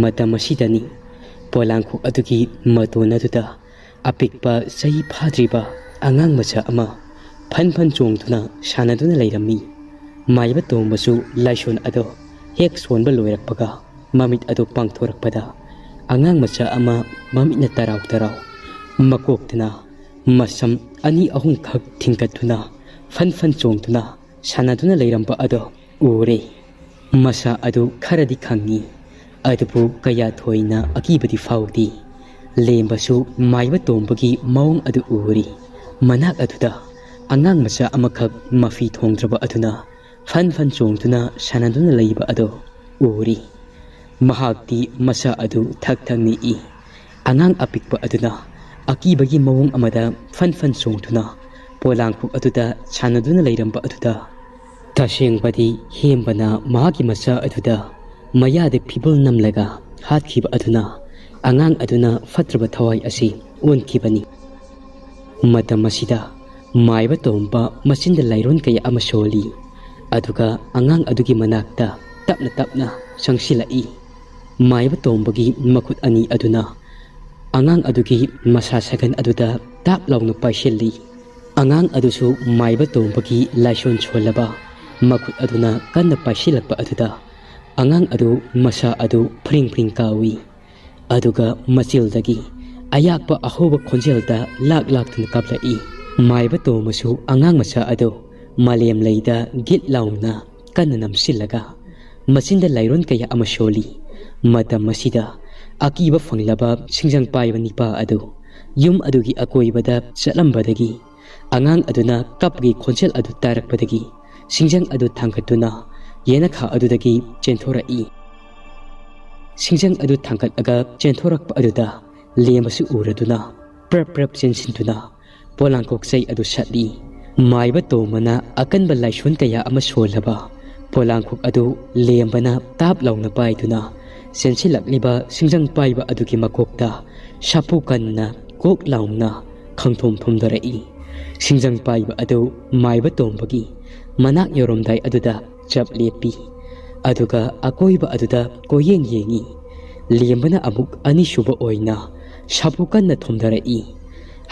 ꯃꯇꯝ ꯑꯁꯤꯗꯅꯤ ꯄꯣꯂꯥꯡꯈꯣꯛ ꯑꯗꯨꯒꯤ ꯃꯇꯣꯟ ꯑꯗꯨꯗ ꯑꯄꯤꯛꯄ ꯆꯍꯤ ꯐꯥꯗ꯭ꯔꯤꯕ ꯑꯉꯥꯡ ꯃꯆꯥ ꯑꯃ ꯐꯟ ꯐꯟ ꯆꯣꯡꯗꯨꯅ ꯁꯥꯟꯅꯗꯨꯅ ꯂꯩꯔꯝꯃꯤ꯫ ꯃꯥꯏꯕ ꯇꯣꯝꯕꯁꯨ ꯂꯥꯏꯁꯣꯟ ꯑꯗꯣ ꯍꯦꯛ ꯁꯣꯟꯕ ꯂꯣꯏꯔꯛꯄꯒ ꯃꯃꯤꯠ ꯑꯗꯨ ꯄꯥꯡꯊꯣꯔꯛꯄꯗ ꯑꯉꯥꯡ ꯃꯆꯥ ꯑꯃ ꯃꯃꯤꯠꯅ ꯇꯔꯥꯎ ꯇꯔꯥꯎ, ꯃꯀꯣꯛꯇꯅ ꯃꯁꯝ ꯑꯅꯤ ꯑꯍꯨꯝꯈꯛ ꯊꯤꯡꯒꯠꯇꯨꯅ ꯐꯟ ꯐꯟ ꯆꯣꯡꯗꯨꯅ ꯁꯥꯟꯅꯗꯨꯅ ꯂꯩꯔꯝꯕ ꯑꯗꯣ ꯎꯔꯦ꯫ ꯃꯁꯥ ꯑꯗꯨ ꯈꯔꯗꯤ ꯈꯪꯉꯤ, ꯑꯗꯨꯕꯨ ꯀꯌꯥ ꯊꯣꯏꯅ ꯑꯀꯤꯕꯗꯤ ꯐꯥꯎꯗꯦ꯫ ꯂꯦꯝꯕꯁꯨ ꯃꯥꯏꯕ ꯇꯣꯝꯕꯒꯤ ꯃꯑꯣꯡ ꯑꯗꯨ ꯎꯔꯤ꯫ ꯃꯅꯥꯛ ꯑꯗꯨꯗ ꯑꯉꯥꯡ ꯃꯆꯥ ꯑꯃꯈꯛ ꯃꯐꯤ ꯊꯣꯡꯗ꯭ꯔꯕ ꯑꯗꯨꯅ ꯐꯟ ꯐꯟ ꯆꯣꯡꯗꯨꯅ ꯁꯥꯟꯅꯗꯨꯅ ꯂꯩꯕ ꯑꯗꯣ ꯎꯔꯤ꯫ ꯃꯍꯥꯛꯇꯤ ꯃꯁꯥ ꯑꯗꯨ ꯊꯛ ꯊꯛ ꯅꯤꯛꯏ꯫ ꯑꯉꯥꯡ ꯑꯄꯤꯛꯄ ꯑꯗꯨꯅ ꯑꯀꯤꯕꯒꯤ ꯃꯑꯣꯡ ꯑꯃꯗ ꯐꯟ ꯐꯟ ꯆꯣꯡꯗꯨꯅ ꯄꯣꯂꯥꯡꯈꯣꯛ ꯑꯗꯨꯗ ꯁꯥꯟꯅꯗꯨꯅ ꯂꯩꯔꯝꯕ ꯑꯗꯨꯗ, ꯇꯁꯦꯡꯕꯗꯤ ꯍꯦꯝꯕꯅ ꯃꯍꯥꯛꯀꯤ ꯃꯆꯥ ꯑꯗꯨꯗ ꯃꯌꯥꯗ ꯐꯤꯕꯨꯜ ꯅꯝꯂꯒ ꯍꯥꯠꯈꯤꯕ ꯑꯗꯨꯅ ꯑꯉꯥꯡ ꯑꯗꯨꯅ ꯐꯠꯇ꯭ꯔꯕ ꯊꯋꯥꯏ ꯑꯁꯤ ꯑꯣꯟꯈꯤꯕꯅꯤ꯫ ꯃꯇꯝ ꯑꯁꯤꯗ ꯃꯥꯏꯕ ꯇꯣꯝꯕ ꯃꯆꯤꯟꯗ ꯂꯥꯏꯔꯣꯟ ꯀꯌꯥ ꯑꯃ ꯁꯣꯜꯂꯤ, ꯑꯗꯨꯒ ꯑꯉꯥꯡ ꯑꯗꯨꯒꯤ ꯃꯅꯥꯛꯇ ꯇꯞꯅ ꯇꯞꯅ ꯆꯪꯁꯤꯜꯂꯛꯏ꯫ ꯃꯥꯏꯕ ꯇꯣꯝꯕꯒꯤ ꯃꯈꯨꯠ ꯑꯅꯤ ꯑꯗꯨꯅ ꯑꯉꯥꯡ ꯑꯗꯨꯒꯤ ꯃꯁꯥ ꯁꯥꯒꯟ ꯑꯗꯨꯗ ꯇꯥꯞ ꯂꯥꯎꯅ ꯄꯥꯏꯁꯤꯜꯂꯤ꯫ ꯑꯉꯥꯡ ꯑꯗꯨꯁꯨ ꯃꯥꯏꯕ ꯇꯣꯝꯕꯒꯤ ꯂꯥꯏꯁꯣꯟ ꯁꯣꯜꯂꯕ ꯃꯈꯨꯠ ꯑꯗꯨꯅ ꯀꯟꯅ ꯄꯥꯏꯁꯤꯜꯂꯛꯄ ꯑꯗꯨꯗ ꯑꯉꯥꯡ ꯑꯗꯨ ꯃꯁꯥ ꯑꯗꯨ ꯐ꯭ꯔꯤꯡ ꯐ꯭ꯔꯤꯡ ꯀꯥꯎꯏ꯫ ꯑꯗꯨꯒ ꯃꯆꯤꯜꯗꯒꯤ ꯑꯌꯥꯛꯄ ꯑꯍꯧꯕ ꯈꯣꯟꯖꯦꯜꯗ ꯂꯥꯛ ꯂꯥꯛꯇꯨꯅ ꯀꯥꯞꯂꯛꯏ꯫ ꯃꯥꯏꯕ ꯇꯣꯝꯕꯁꯨ ꯑꯉꯥꯡ ꯃꯆꯥ ꯑꯗꯨ ꯃꯥꯂꯦꯝ ꯂꯩꯗ ꯒꯤꯠ ꯂꯥꯎꯅ ꯀꯟꯅ ꯅꯝꯁꯤꯜꯂꯒ ꯃꯆꯤꯟꯗ ꯂꯥꯏꯔꯣꯟ ꯀꯌꯥ ꯑꯃ ꯁꯣꯜꯂꯤ꯫ ꯃꯇꯝ ꯑꯁꯤꯗ ꯑꯀꯤꯕ ꯐꯪꯂꯕ ꯁꯤꯡꯖꯪ ꯄꯥꯏꯕ ꯅꯤꯄꯥ ꯑꯗꯨ ꯌꯨꯝ ꯑꯗꯨꯒꯤ ꯑꯀꯣꯏꯕꯗ ꯆꯠꯂꯝꯕꯗꯒꯤ ꯑꯉꯥꯡ ꯑꯗꯨꯅ ꯀꯞꯄꯒꯤ ꯈꯣꯟꯖꯦꯜ ꯑꯗꯨ ꯇꯥꯔꯛꯄꯗꯒꯤ ꯁꯤꯡꯖꯪ ꯑꯗꯨ ꯊꯥꯡꯒꯠꯇꯨꯅ ꯌꯦꯅꯈꯥ ꯑꯗꯨꯗꯒꯤ ꯆꯦꯟꯊꯣꯔꯛꯏ꯫ ꯁꯤꯡꯖꯪ ꯑꯗꯨ ꯊꯥꯡꯒꯠꯂꯒ ꯆꯦꯟꯊꯣꯔꯛꯄ ꯑꯗꯨꯗ ꯂꯦꯝꯕꯁꯨ ꯎꯔꯗꯨꯅ ꯄ꯭ꯔꯞ ꯄ꯭ꯔꯞ ꯆꯦꯟꯁꯤꯟꯗꯨꯅ ꯄꯣꯂꯥꯡꯀꯣꯛ ꯆꯩ ꯑꯗꯨ ꯁꯠꯂꯤ꯫ ꯃꯥꯏꯕ ꯇꯣꯝꯕꯅ ꯑꯀꯟꯕ ꯂꯥꯏꯁꯣꯟ ꯀꯌꯥ ꯑꯃ ꯁꯣꯜꯂꯕ ꯄꯣꯂꯥꯡꯀꯣꯛ ꯑꯗꯨ ꯂꯦꯝꯕꯅ ꯇꯥꯞ ꯂꯥꯎꯅ ꯄꯥꯏꯗꯨꯅ ꯆꯦꯟꯁꯤꯜꯂꯛꯂꯤꯕ ꯁꯤꯡꯖꯪ ꯄꯥꯏꯕ ꯑꯗꯨꯒꯤ ꯃꯀꯣꯛꯇ ꯁꯥꯐꯨ ꯀꯟꯅ ꯀꯣꯛ ꯂꯥꯎꯅ ꯈꯪꯊꯣꯝ ꯊꯣꯝꯗꯔꯛꯏ꯫ ꯁꯤꯡꯖꯪ ꯄꯥꯏꯕ ꯑꯗꯨ ꯃꯥꯏꯕ ꯇꯣꯝꯕꯒꯤ ꯃꯅꯥꯛ ꯌꯧꯔꯝꯗꯥꯏ ꯑꯗꯨꯗ ꯆꯞ ꯂꯦꯞꯄꯤ꯫ ꯑꯗꯨꯒ ꯑꯀꯣꯏꯕ ꯑꯗꯨꯗ ꯀꯣꯏꯌꯦꯡ ꯌꯦꯡꯏ꯫ ꯂꯦꯝꯕꯅ ꯑꯃꯨꯛ ꯑꯅꯤꯁꯨꯕ ꯑꯣꯏꯅ ꯁꯥꯐꯨ ꯀꯟꯅ ꯊꯣꯝꯗꯔꯛꯏ꯫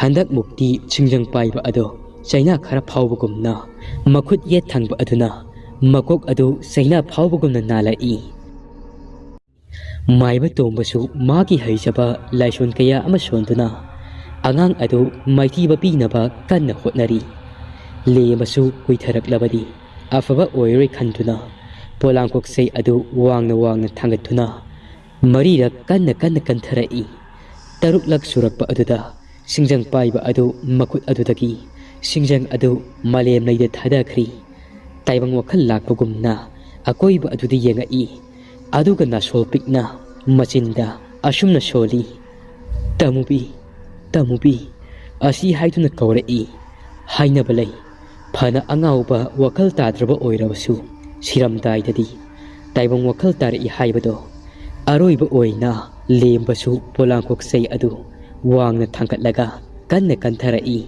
ꯍꯟꯗꯛ ꯃꯨꯛꯇꯤ ꯁꯤꯡꯖꯪ ꯄꯥꯏꯕ ꯑꯗꯣ ꯆꯩꯅꯥ ꯈꯔ ꯐꯥꯎꯕꯒꯨꯝꯅ ꯃꯈꯨꯠ ꯌꯦꯠ ꯊꯪꯕ ꯑꯗꯨꯅ ꯃꯀꯣꯛ ꯑꯗꯨ ꯆꯩꯅꯥ ꯐꯥꯎꯕꯒꯨꯝꯅ ꯅꯥꯜꯂꯛꯏ꯫ ꯃꯥꯏꯕ ꯇꯣꯝꯕꯁꯨ ꯃꯥꯒꯤ ꯍꯩꯖꯕ ꯂꯥꯏꯁꯣꯟ ꯀꯌꯥ ꯑꯃ ꯁꯣꯟꯗꯨꯅ ꯑꯉꯥꯡ ꯑꯗꯨ ꯃꯥꯏꯊꯤꯕ ꯄꯤꯅꯕ ꯀꯟꯅ ꯍꯣꯠꯅꯔꯤ꯫ ꯂꯦꯝꯕꯁꯨ ꯀꯨꯏꯊꯔꯛꯂꯕꯗꯤ ꯑꯐꯕ ꯑꯣꯏꯔꯣꯏ ꯈꯟꯗꯨꯅ ꯄꯣꯂꯥꯡꯀꯣꯛ ꯆꯩ ꯑꯗꯨ ꯋꯥꯡꯅ ꯋꯥꯡꯅ ꯊꯥꯡꯒꯠꯇꯨꯅ ꯃꯔꯤꯔꯛ ꯀꯟꯅ ꯀꯟꯅ ꯀꯟꯊꯔꯛꯏ꯫ ꯇꯔꯨꯛꯂꯛ ꯁꯨꯔꯛꯄ ꯑꯗꯨꯗ ꯁꯤꯡꯖꯪ ꯄꯥꯏꯕ ꯑꯗꯨ ꯃꯈꯨꯠ ꯑꯗꯨꯗꯒꯤ ꯁꯤꯡꯖꯪ ꯑꯗꯨ ꯃꯥꯂꯦꯝ ꯂꯩꯗ ꯊꯥꯗꯈ꯭ꯔꯤ꯫ ꯇꯥꯏꯕꯪ ꯋꯥꯈꯜ ꯂꯥꯛꯄꯒꯨꯝꯅ ꯑꯀꯣꯏꯕ ꯑꯗꯨꯗ ꯌꯦꯡꯉꯛꯏ꯫ ꯑꯗꯨꯒ ꯅꯥꯁꯣꯜ ꯄꯤꯛꯅ ꯃꯆꯤꯟꯗ ꯑꯁꯨꯝꯅ ꯁꯣꯜꯂꯤ, "ꯇꯃꯨꯕꯤ, ꯇꯃꯨꯕꯤ" ꯑꯁꯤ ꯍꯥꯏꯗꯨꯅ ꯀꯧꯔꯛꯏ꯫ ꯍꯥꯏꯅꯕ ꯂꯩ, ꯐꯅ ꯑꯉꯥꯎꯕ ꯋꯥꯈꯜ ꯇꯥꯗ꯭ꯔꯕ ꯑꯣꯏꯔꯕꯁꯨ ꯁꯤꯔꯝꯗꯥꯏꯗꯗꯤ ꯇꯥꯏꯕꯪ ꯋꯥꯈꯜ ꯇꯥꯔꯛꯏ ꯍꯥꯏꯕꯗꯣ꯫ ꯑꯔꯣꯏꯕ ꯑꯣꯏꯅ ꯂꯦꯝꯕꯁꯨ ꯄꯣꯂꯥꯡꯀꯣꯛ ꯆꯩ ꯑꯗꯨ ꯋꯥꯡꯅ ꯊꯥꯡꯒꯠꯂꯒ ꯀꯟꯅ ꯀꯟꯊꯔꯛꯏ꯫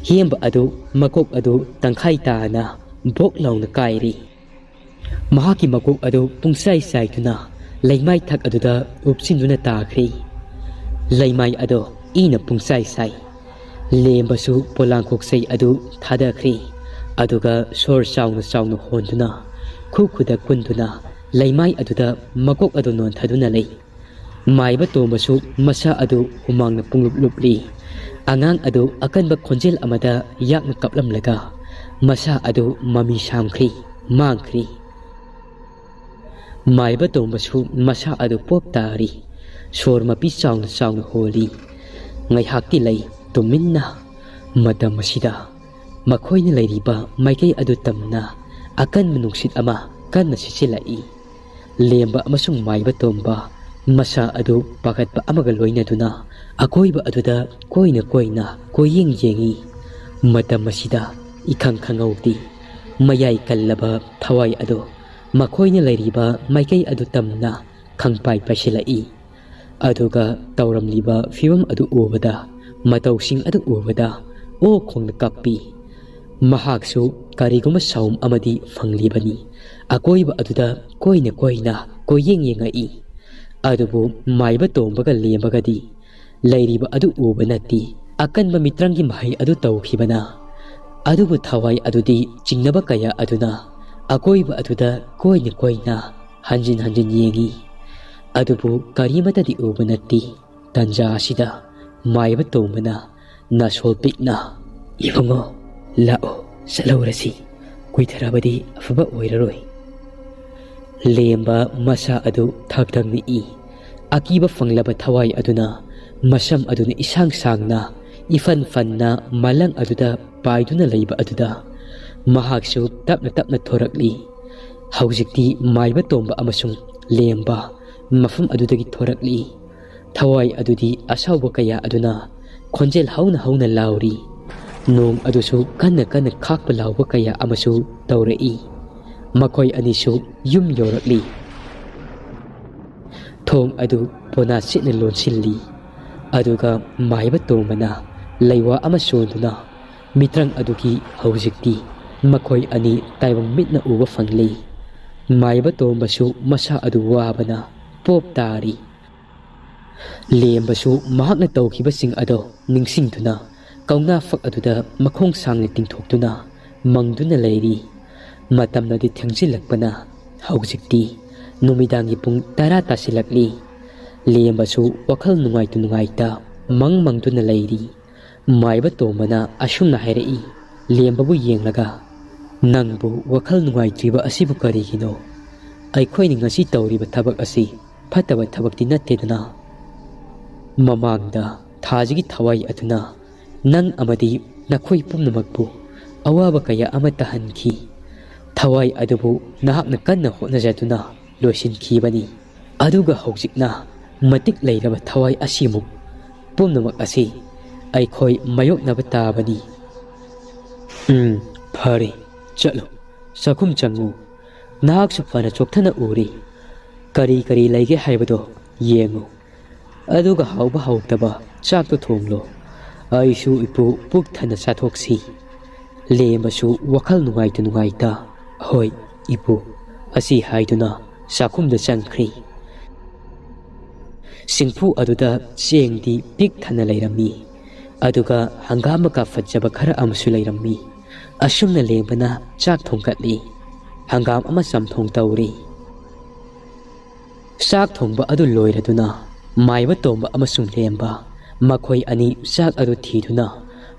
ꯍꯦꯝꯕ ꯑꯗꯨ ꯃꯀꯣꯛ ꯑꯗꯨ ꯇꯪꯈꯥꯏ ꯇꯥꯅ ꯕꯣꯛ ꯂꯥꯎꯅ ꯀꯥꯏꯔꯤ꯫ ꯃꯍꯥꯛꯀꯤ ꯃꯀꯣꯛ ꯑꯗꯨ ꯄꯨꯡꯆꯥꯏ ꯆꯥꯏꯗꯨꯅ ꯂꯩꯃꯥꯏ ꯊꯛ ꯑꯗꯨꯗ ꯎꯞꯁꯤꯟꯗꯨꯅ ꯇꯥꯈ꯭ꯔꯦ꯫ ꯂꯩꯃꯥꯏ ꯑꯗꯣ ꯏꯅ ꯄꯨꯡꯆꯥꯏ ꯆꯥꯏ꯫ ꯂꯦꯝꯕꯁꯨ ꯄꯣꯂꯥꯡꯈꯣꯛꯆꯩ ꯑꯗꯨ ꯊꯥꯗꯈ꯭ꯔꯦ꯫ ꯑꯗꯨꯒ ꯁꯣꯔ ꯆꯥꯎꯅ ꯆꯥꯎꯅ ꯍꯣꯟꯗꯨꯅ ꯈꯨ ꯈꯨꯗ ꯀꯨꯟꯗꯨꯅ ꯂꯩꯃꯥꯏ ꯑꯗꯨꯗ ꯃꯀꯣꯛ ꯑꯗꯨ ꯅꯣꯟꯊꯗꯨꯅ ꯂꯩ꯫ ꯃꯥꯏꯕ ꯇꯣꯝꯕꯁꯨ ꯃꯁꯥ ꯑꯗꯨ ꯍꯨꯃꯥꯡꯅ ꯄꯨꯡꯂꯨꯞ ꯂꯨꯞꯂꯤ꯫ ꯑꯉꯥꯡ ꯑꯗꯨ ꯑꯀꯟꯕ ꯈꯣꯟꯖꯦꯜ ꯑꯃꯗ ꯌꯥꯛꯅ ꯀꯞꯂꯝꯂꯒ ꯃꯁꯥ ꯑꯗꯨ ꯃꯃꯤ ꯁꯥꯝꯈ꯭ꯔꯤ, ꯃꯥꯡꯈ꯭ꯔꯤ꯫ ꯃꯥꯏꯕ ꯇꯣꯝꯕꯁꯨ ꯃꯁꯥ ꯑꯗꯨ ꯄꯣꯞ ꯇꯥꯔꯤ꯫ ꯁꯣꯔ ꯃꯄꯤ ꯆꯥꯎꯅ ꯆꯥꯎꯅ ꯍꯣꯜꯂꯤ꯫ ꯉꯥꯏꯍꯥꯛꯇꯤ ꯂꯩ ꯇꯨꯃꯤꯟꯅ꯫ ꯃꯇꯝ ꯑꯁꯤꯗ ꯃꯈꯣꯏꯅ ꯂꯩꯔꯤꯕ ꯃꯥꯏꯀꯩ ꯑꯗꯨ ꯇꯝꯅ ꯑꯀꯟꯕ ꯅꯨꯡꯁꯤꯠ ꯑꯃ ꯀꯟꯅ ꯁꯤꯠꯆꯤꯜꯂꯛꯏ꯫ ꯂꯦꯝꯕ ꯑꯃꯁꯨꯡ ꯃꯥꯏꯕ ꯇꯣꯝꯕ ꯃꯁꯥ ꯑꯗꯨ ꯄꯥꯈꯠꯄ ꯑꯃꯒ ꯂꯣꯏꯅꯗꯨꯅ ꯑꯀꯣꯏꯕ ꯑꯗꯨꯗ ꯀꯣꯏꯅ ꯀꯣꯏꯅ ꯀꯣꯏꯌꯦꯡ ꯌꯦꯡꯏ꯫ ꯃꯇꯝ ꯑꯁꯤꯗ ꯏꯈꯪ ꯈꯪꯍꯧꯗꯦ꯫ ꯃꯌꯥꯏ ꯀꯜꯂꯕ ꯊꯋꯥꯏ ꯑꯗꯨ ꯃꯈꯣꯏꯅ ꯂꯩꯔꯤꯕ ꯃꯥꯏꯀꯩ ꯑꯗꯨ ꯇꯝꯅ ꯈꯪꯄꯥꯏ ꯄꯥꯏꯁꯤꯜꯂꯛꯏ꯫ ꯑꯗꯨꯒ ꯇꯧꯔꯝꯂꯤꯕ ꯐꯤꯕꯝ ꯑꯗꯨ ꯎꯕꯗ, ꯃꯇꯧꯁꯤꯡ ꯑꯗꯨ ꯎꯕꯗ ꯑꯣ ꯈꯣꯡꯅ ꯀꯞꯄꯤ꯫ ꯃꯍꯥꯛꯁꯨ ꯀꯔꯤꯒꯨꯝꯕ ꯁꯥꯎꯝ ꯑꯃꯗꯤ ꯐꯪꯂꯤꯕꯅꯤ꯫ ꯑꯀꯣꯏꯕ ꯑꯗꯨꯗ ꯀꯣꯏꯅ ꯀꯣꯏꯅ ꯀꯣꯏꯌꯦꯡ ꯌꯦꯡꯉꯛꯏ꯫ ꯑꯗꯨꯕꯨ ꯃꯥꯏꯕ ꯇꯣꯝꯕꯒ ꯂꯦꯝꯕꯒꯗꯤ ꯂꯩꯔꯤꯕ ꯑꯗꯨ ꯎꯕ ꯅꯠꯇꯦ꯫ ꯑꯀꯟꯕ ꯃꯤꯇ꯭ꯔꯪꯒꯤ ꯃꯍꯩ ꯑꯗꯨ ꯇꯧꯈꯤꯕꯅ꯫ ꯑꯗꯨꯕꯨ ꯊꯋꯥꯏ ꯑꯗꯨꯗꯤ ꯆꯤꯡꯅꯕ ꯀꯌꯥ ꯑꯗꯨꯅ ꯑꯀꯣꯏꯕ ꯑꯗꯨꯗ ꯀꯣꯏꯅ ꯀꯣꯏꯅ ꯍꯟꯖꯤꯟ ꯍꯟꯖꯤꯟ ꯌꯦꯡꯏ꯫ ꯑꯗꯨꯕꯨ ꯀꯔꯤꯃꯠꯇꯗꯤ ꯎꯕ ꯅꯠꯇꯦ꯫ ꯇꯟꯖꯥ ꯑꯁꯤꯗ ꯃꯥꯏꯕ ꯇꯣꯝꯕꯅ ꯅꯥꯁꯣꯜ ꯄꯤꯛꯅ, "ꯏꯕꯨꯡꯉꯣ, ꯂꯥꯛꯑꯣ, ꯆꯠꯍꯧꯔꯁꯤ꯫ ꯀꯨꯏꯊꯔꯕꯗꯤ ꯑꯐꯕ ꯑꯣꯏꯔꯔꯣꯏ꯫" ꯂꯦꯝꯕ ꯃꯁꯥ ꯑꯗꯨ ꯊꯛ ꯊꯛ ꯅꯤꯛꯏ꯫ ꯑꯀꯤꯕ ꯐꯪꯂꯕ ꯊꯋꯥꯏ ꯑꯗꯨꯅ ꯃꯁꯝ ꯑꯗꯨꯅ ꯏꯁꯥꯡ ꯁꯥꯡꯅ ꯏꯐꯟ ꯐꯟꯅ ꯃꯂꯪ ꯑꯗꯨꯗ ꯄꯥꯏꯗꯨꯅ ꯂꯩꯕ ꯑꯗꯨꯗ ꯃꯍꯥꯛꯁꯨ ꯇꯞꯅ ꯇꯞꯅ ꯊꯣꯔꯛꯂꯤ꯫ ꯍꯧꯖꯤꯛꯇꯤ ꯃꯥꯏꯕ ꯇꯣꯝꯕ ꯑꯃꯁꯨꯡ ꯂꯦꯝꯕ ꯃꯐꯝ ꯑꯗꯨꯗꯒꯤ ꯊꯣꯔꯛꯂꯤ꯫ ꯊꯋꯥꯏ ꯑꯗꯨꯗꯤ ꯑꯁꯥꯎꯕ ꯀꯌꯥ ꯑꯗꯨꯅ ꯈꯣꯟꯖꯦꯜ ꯍꯧꯅ ꯍꯧꯅ ꯂꯥꯎꯔꯤ꯫ ꯅꯣꯡ ꯑꯗꯨꯁꯨ ꯀꯟꯅ ꯀꯟꯅ ꯈꯥꯛꯄ ꯂꯥꯎꯕ ꯀꯌꯥ ꯑꯃꯁꯨ ꯇꯧꯔꯛꯏ꯫ ꯃꯈꯣꯏ ꯑꯅꯤꯁꯨ ꯌꯨꯝ ꯌꯧꯔꯛꯂꯤ꯫ ꯊꯣꯡ ꯑꯗꯨ ꯄꯣꯅꯥ ꯁꯤꯠꯅ ꯂꯣꯟꯁꯤꯜꯂꯤ꯫ ꯑꯗꯨꯒ ꯃꯥꯏꯕ ꯇꯣꯝꯕꯅ ꯂꯩꯋꯥ ꯑꯃ ꯁꯣꯟꯗꯨꯅ ꯃꯤꯇ꯭ꯔꯪ ꯑꯗꯨꯒꯤ ꯍꯧꯖꯤꯛꯇꯤ ꯃꯈꯣꯏ ꯑꯅꯤ ꯇꯥꯏꯕꯪ ꯃꯤꯠꯅ ꯎꯕ ꯐꯪꯂꯤ꯫ ꯃꯥꯏꯕ ꯇꯣꯝꯕꯁꯨ ꯃꯁꯥ ꯑꯗꯨ ꯋꯥꯕꯅ ꯄꯣꯞ ꯇꯥꯔꯤ꯫ ꯂꯦꯝꯕꯁꯨ ꯃꯍꯥꯛꯅ ꯇꯧꯈꯤꯕꯁꯤꯡ ꯑꯗꯣ ꯅꯤꯡꯁꯤꯡꯗꯨꯅ ꯀꯧꯅꯥ ꯐꯛ ꯑꯗꯨꯗ ꯃꯈꯣꯡ ꯁꯥꯡꯅ ꯇꯤꯡꯊꯣꯛꯇꯨꯅ ꯃꯪꯗꯨꯅ ꯂꯩꯔꯤ꯫ ꯃꯇꯝꯅꯗꯤ ꯊꯦꯡꯖꯤꯜꯂꯛꯄꯅ ꯍꯧꯖꯤꯛꯇꯤ ꯅꯨꯃꯤꯗꯥꯡꯒꯤ ꯄꯨꯡ ꯇꯔꯥ ꯇꯥꯁꯤꯜꯂꯛꯂꯤ꯫ ꯂꯦꯝꯕꯁꯨ ꯋꯥꯈꯜ ꯅꯨꯡꯉꯥꯏꯇ ꯅꯨꯡꯉꯥꯏꯇ ꯃꯪ ꯃꯪꯗꯨꯅ ꯂꯩꯔꯤ꯫ ꯃꯥꯏꯕ ꯇꯣꯝꯕꯅ ꯑꯁꯨꯝꯅ ꯍꯥꯏꯔꯛꯏ, ꯂꯦꯝꯕꯕꯨ ꯌꯦꯡꯂꯒ, "ꯅꯪꯕꯨ ꯋꯥꯈꯜ ꯅꯨꯡꯉꯥꯏꯇ꯭ꯔꯤꯕ ꯑꯁꯤꯕꯨ ꯀꯔꯤꯒꯤꯅꯣ? ꯑꯩꯈꯣꯏꯅ ꯉꯁꯤ ꯇꯧꯔꯤꯕ ꯊꯕꯛ ꯑꯁꯤ ꯐꯠꯇꯕ ꯊꯕꯛꯇꯤ ꯅꯠꯇꯦꯗꯅ? ꯃꯃꯥꯡꯗ ꯊꯥꯁꯤꯒꯤ ꯊꯋꯥꯏ ꯑꯗꯨꯅ ꯅꯪ ꯑꯃꯗꯤ ꯅꯈꯣꯏ ꯄꯨꯝꯅꯃꯛꯄꯨ ꯑꯋꯥꯕ ꯀꯌꯥ ꯑꯃ ꯇꯥꯍꯟꯈꯤ꯫ ꯊꯋꯥꯏ ꯑꯗꯨꯕꯨ ꯅꯍꯥꯛꯅ ꯀꯟꯅ ꯍꯣꯠꯅꯖꯗꯨꯅ ꯂꯣꯏꯁꯤꯟꯈꯤꯕꯅꯤ꯫ ꯑꯗꯨꯒ ꯍꯧꯖꯤꯛꯅ ꯃꯇꯤꯛ ꯂꯩꯔꯕ ꯊꯋꯥꯏ ꯑꯁꯤꯃꯨꯛ ꯄꯨꯝꯅꯃꯛ ꯑꯁꯤ ꯑꯩꯈꯣꯏ ꯃꯥꯌꯣꯛꯅꯕ ꯇꯥꯕꯅꯤ꯫ ꯎꯝ, ꯐꯔꯦ, ꯆꯠꯂꯨ, ꯆꯥꯛꯈꯨꯝ ꯆꯪꯉꯨ꯫ ꯅꯍꯥꯛꯁꯨ ꯐꯅ ꯆꯣꯛꯊꯅ ꯎꯔꯤ꯫ ꯀꯔꯤ ꯀꯔꯤ ꯂꯩꯒꯦ ꯍꯥꯏꯕꯗꯣ ꯌꯦꯡꯉꯨ꯫ ꯑꯗꯨꯒ ꯍꯥꯎꯕ ꯍꯥꯎꯇꯕ ꯆꯥꯛꯇꯣ ꯊꯣꯡꯂꯣ꯫ ꯑꯩꯁꯨ ꯏꯄꯨ ꯄꯨꯛ ꯊꯟꯅ ꯆꯥꯊꯣꯛꯁꯤ꯫" ꯂꯦꯝꯕꯁꯨ ꯋꯥꯈꯜ ꯅꯨꯡꯉꯥꯏꯇ ꯅꯨꯡꯉꯥꯏꯇ, "ꯍꯣꯏ, ꯏꯄꯨ," ꯑꯁꯤ ꯍꯥꯏꯗꯨꯅ ꯆꯥꯛꯈꯨꯝꯗ ꯆꯪꯈ꯭ꯔꯦ꯫ ꯁꯤꯡꯐꯨ ꯑꯗꯨꯗ ꯆꯦꯡꯗꯤ ꯄꯤꯛ ꯊꯟꯅ ꯂꯩꯔꯝꯃꯤ, ꯑꯗꯨꯒ ꯍꯪꯒꯥꯝ ꯃꯀꯥ ꯐꯖꯕ ꯈꯔ ꯑꯃꯁꯨ ꯂꯩꯔꯝꯃꯤ꯫ ꯑꯁꯨꯝꯅ ꯂꯦꯝꯕꯅ ꯆꯥꯛ ꯊꯣꯡꯒꯠꯂꯤ꯫ ꯍꯪꯒꯥꯝ ꯑꯃ ꯆꯝꯊꯣꯡ ꯇꯧꯔꯤ꯫ ꯆꯥꯛ ꯊꯣꯡꯕ ꯑꯗꯨ ꯂꯣꯏꯔꯗꯨꯅ ꯃꯥꯏꯕ ꯇꯣꯝꯕ ꯑꯃꯁꯨꯡ ꯂꯦꯝꯕ ꯃꯈꯣꯏ ꯑꯅꯤ ꯆꯥꯛ ꯑꯗꯨ ꯊꯤꯗꯨꯅ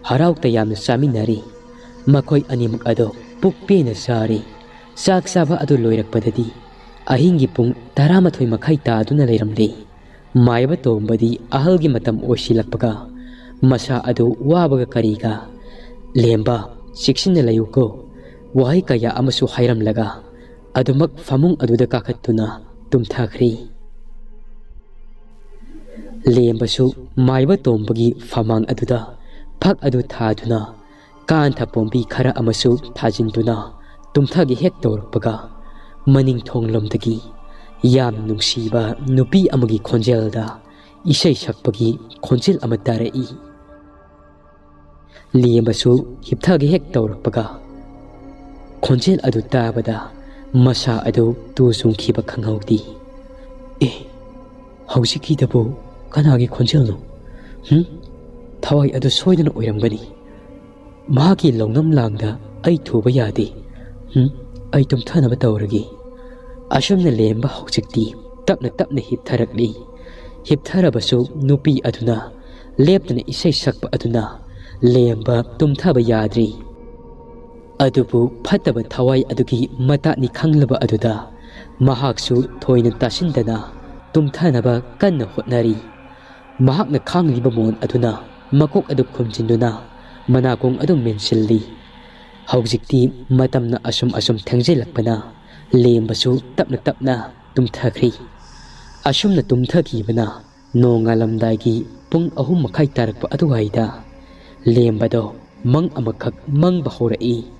ꯍꯔꯥꯎ ꯇꯌꯥꯝꯅ ꯆꯥꯃꯤꯟꯅꯔꯤ꯫ ꯃꯈꯣꯏ ꯑꯅꯤꯃꯛ ꯑꯗꯨ ꯄꯨꯛ ꯄꯦꯟꯅ ꯆꯥꯔꯤ꯫ ꯆꯥꯛ ꯆꯥꯕ ꯑꯗꯨ ꯂꯣꯏꯔꯛꯄꯗꯗꯤ ꯑꯍꯤꯡꯒꯤ ꯄꯨꯡ ꯇꯔꯥꯃꯥꯊꯣꯏ ꯃꯈꯥꯏ ꯇꯥꯗꯨꯅ ꯂꯩꯔꯝꯂꯦ꯫ ꯃꯥꯏꯕ ꯇꯣꯝꯕꯗꯤ ꯑꯍꯜꯒꯤ ꯃꯇꯝ ꯑꯣꯏꯁꯤꯜꯂꯛꯄꯒ ꯃꯁꯥ ꯑꯗꯨ ꯋꯥꯕꯒ ꯀꯔꯤꯒ, "ꯂꯦꯝꯕ, ꯆꯦꯛꯁꯤꯟꯅ ꯂꯩꯌꯨꯀꯣ," ꯋꯥꯍꯩ ꯀꯌꯥ ꯑꯃꯁꯨ ꯍꯥꯏꯔꯝꯂꯒ ꯑꯗꯨꯃꯛ ꯐꯃꯨꯡ ꯑꯗꯨꯗ ꯀꯥꯈꯠꯇꯨꯅ ꯇꯨꯝꯊꯈ꯭ꯔꯦ꯫ ꯂꯦꯝꯕꯁꯨ ꯃꯥꯏꯕ ꯇꯣꯝꯕꯒꯤ ꯐꯃꯥꯡ ꯑꯗꯨꯗ ꯐꯛ ꯑꯗꯨ ꯊꯥꯗꯨꯅ ꯀꯥꯟꯊ ꯄꯣꯝꯕꯤ ꯈꯔ ꯑꯃꯁꯨ ꯊꯥꯖꯤꯟꯗꯨꯅ ꯇꯨꯝꯊꯒꯦ ꯍꯦꯛ ꯇꯧꯔꯛꯄꯒ, ꯃꯅꯤꯡ ꯊꯣꯡꯂꯣꯝꯗꯒꯤ ꯌꯥꯝ ꯅꯨꯡꯁꯤꯕ ꯅꯨꯄꯤ ꯑꯃꯒꯤ ꯈꯣꯟꯖꯦꯜꯗ ꯏꯁꯩ ꯁꯛꯄꯒꯤ ꯈꯣꯟꯖꯦꯜ ꯑꯃ ꯇꯥꯔꯛꯏ꯫ ꯂꯦꯝꯕꯁꯨ ꯍꯤꯞꯊꯒꯦ ꯍꯦꯛ ꯇꯧꯔꯛꯄꯒ, ꯈꯣꯟꯖꯦꯜ ꯑꯗꯨ ꯇꯥꯕꯗ ꯃꯁꯥ ꯑꯗꯨ ꯇꯨ ꯆꯨꯡꯈꯤꯕ ꯈꯪꯍꯧꯗꯦ꯫ "ꯑꯦ, ꯍꯧꯖꯤꯛꯀꯤꯗꯕꯨ ꯀꯅꯥꯒꯤ ꯈꯣꯟꯖꯦꯜꯅꯣ? ꯍꯨꯝ? ꯊꯋꯥꯏ ꯑꯗꯨ ꯁꯣꯏꯗꯅ ꯑꯣꯏꯔꯝꯒꯅꯤ꯫ ꯃꯍꯥꯛꯀꯤ ꯂꯧꯅꯝ ꯂꯥꯡꯗ ꯑꯩ ꯊꯨꯕ ꯌꯥꯗꯦ꯫ ꯍꯨꯝ, ꯑꯩ ꯇꯨꯝꯊꯅꯕ ꯇꯧꯔꯒꯦ꯫ ꯑꯁꯨꯝꯅ ꯂꯦꯝꯕ ꯍꯧꯖꯤꯛꯇꯤ ꯇꯞꯅ ꯇꯞꯅ ꯍꯤꯞꯊꯔꯛꯂꯤ꯫ ꯍꯤꯞꯊꯔꯕꯁꯨ ꯅꯨꯄꯤ ꯑꯗꯨꯅ ꯂꯦꯞꯇꯅ ꯏꯁꯩ ꯁꯛꯄ ꯑꯗꯨꯅ ꯂꯦꯝꯕ ꯇꯨꯝꯊꯕ ꯌꯥꯗ꯭ꯔꯤ꯫ ꯑꯗꯨꯕꯨ ꯐꯠꯇꯕ ꯊꯋꯥꯏ ꯑꯗꯨꯒꯤ ꯃꯇꯥꯠꯅꯤ ꯈꯪꯂꯕ ꯑꯗꯨꯗ ꯃꯍꯥꯛꯁꯨ ꯊꯣꯏꯅ ꯇꯥꯁꯤꯟꯗꯅ ꯇꯨꯝꯊꯅꯕ ꯀꯟꯅ ꯍꯣꯠꯅꯔꯤ꯫ ꯃꯍꯥꯛꯅ ꯈꯥꯡꯂꯤꯕ ꯃꯣꯟ ꯑꯗꯨꯅ ꯃꯀꯣꯛ ꯑꯗꯨ ꯈꯨꯝꯖꯤꯟꯗꯨꯅ ꯃꯅꯥꯀꯣꯡ ꯑꯗꯨ ꯃꯦꯟꯁꯤꯜꯂꯤ꯫ ꯍꯧꯖꯤꯛꯇꯤ ꯃꯇꯝꯅ ꯑꯁꯨꯝ ꯑꯁꯨꯝ ꯊꯦꯡꯖꯤꯜꯂꯛꯄꯅ ꯂꯦꯝꯕꯁꯨ ꯇꯞꯅ ꯇꯞꯅ ꯇꯨꯝꯊꯈ꯭ꯔꯤ꯫ ꯑꯁꯨꯝꯅ ꯇꯨꯝꯊꯈꯤꯕꯅ ꯅꯣꯡꯉꯥꯜꯂꯝꯗꯥꯏꯒꯤ ꯄꯨꯡ ꯑꯍꯨꯝ ꯃꯈꯥꯏ ꯇꯥꯔꯛꯄ ꯑꯗꯨꯋꯥꯏꯗ ꯂꯦꯝꯕꯗꯣ ꯃꯪ ꯑꯃꯈꯛ ꯃꯪꯕ ꯍꯧꯔꯛꯏ꯫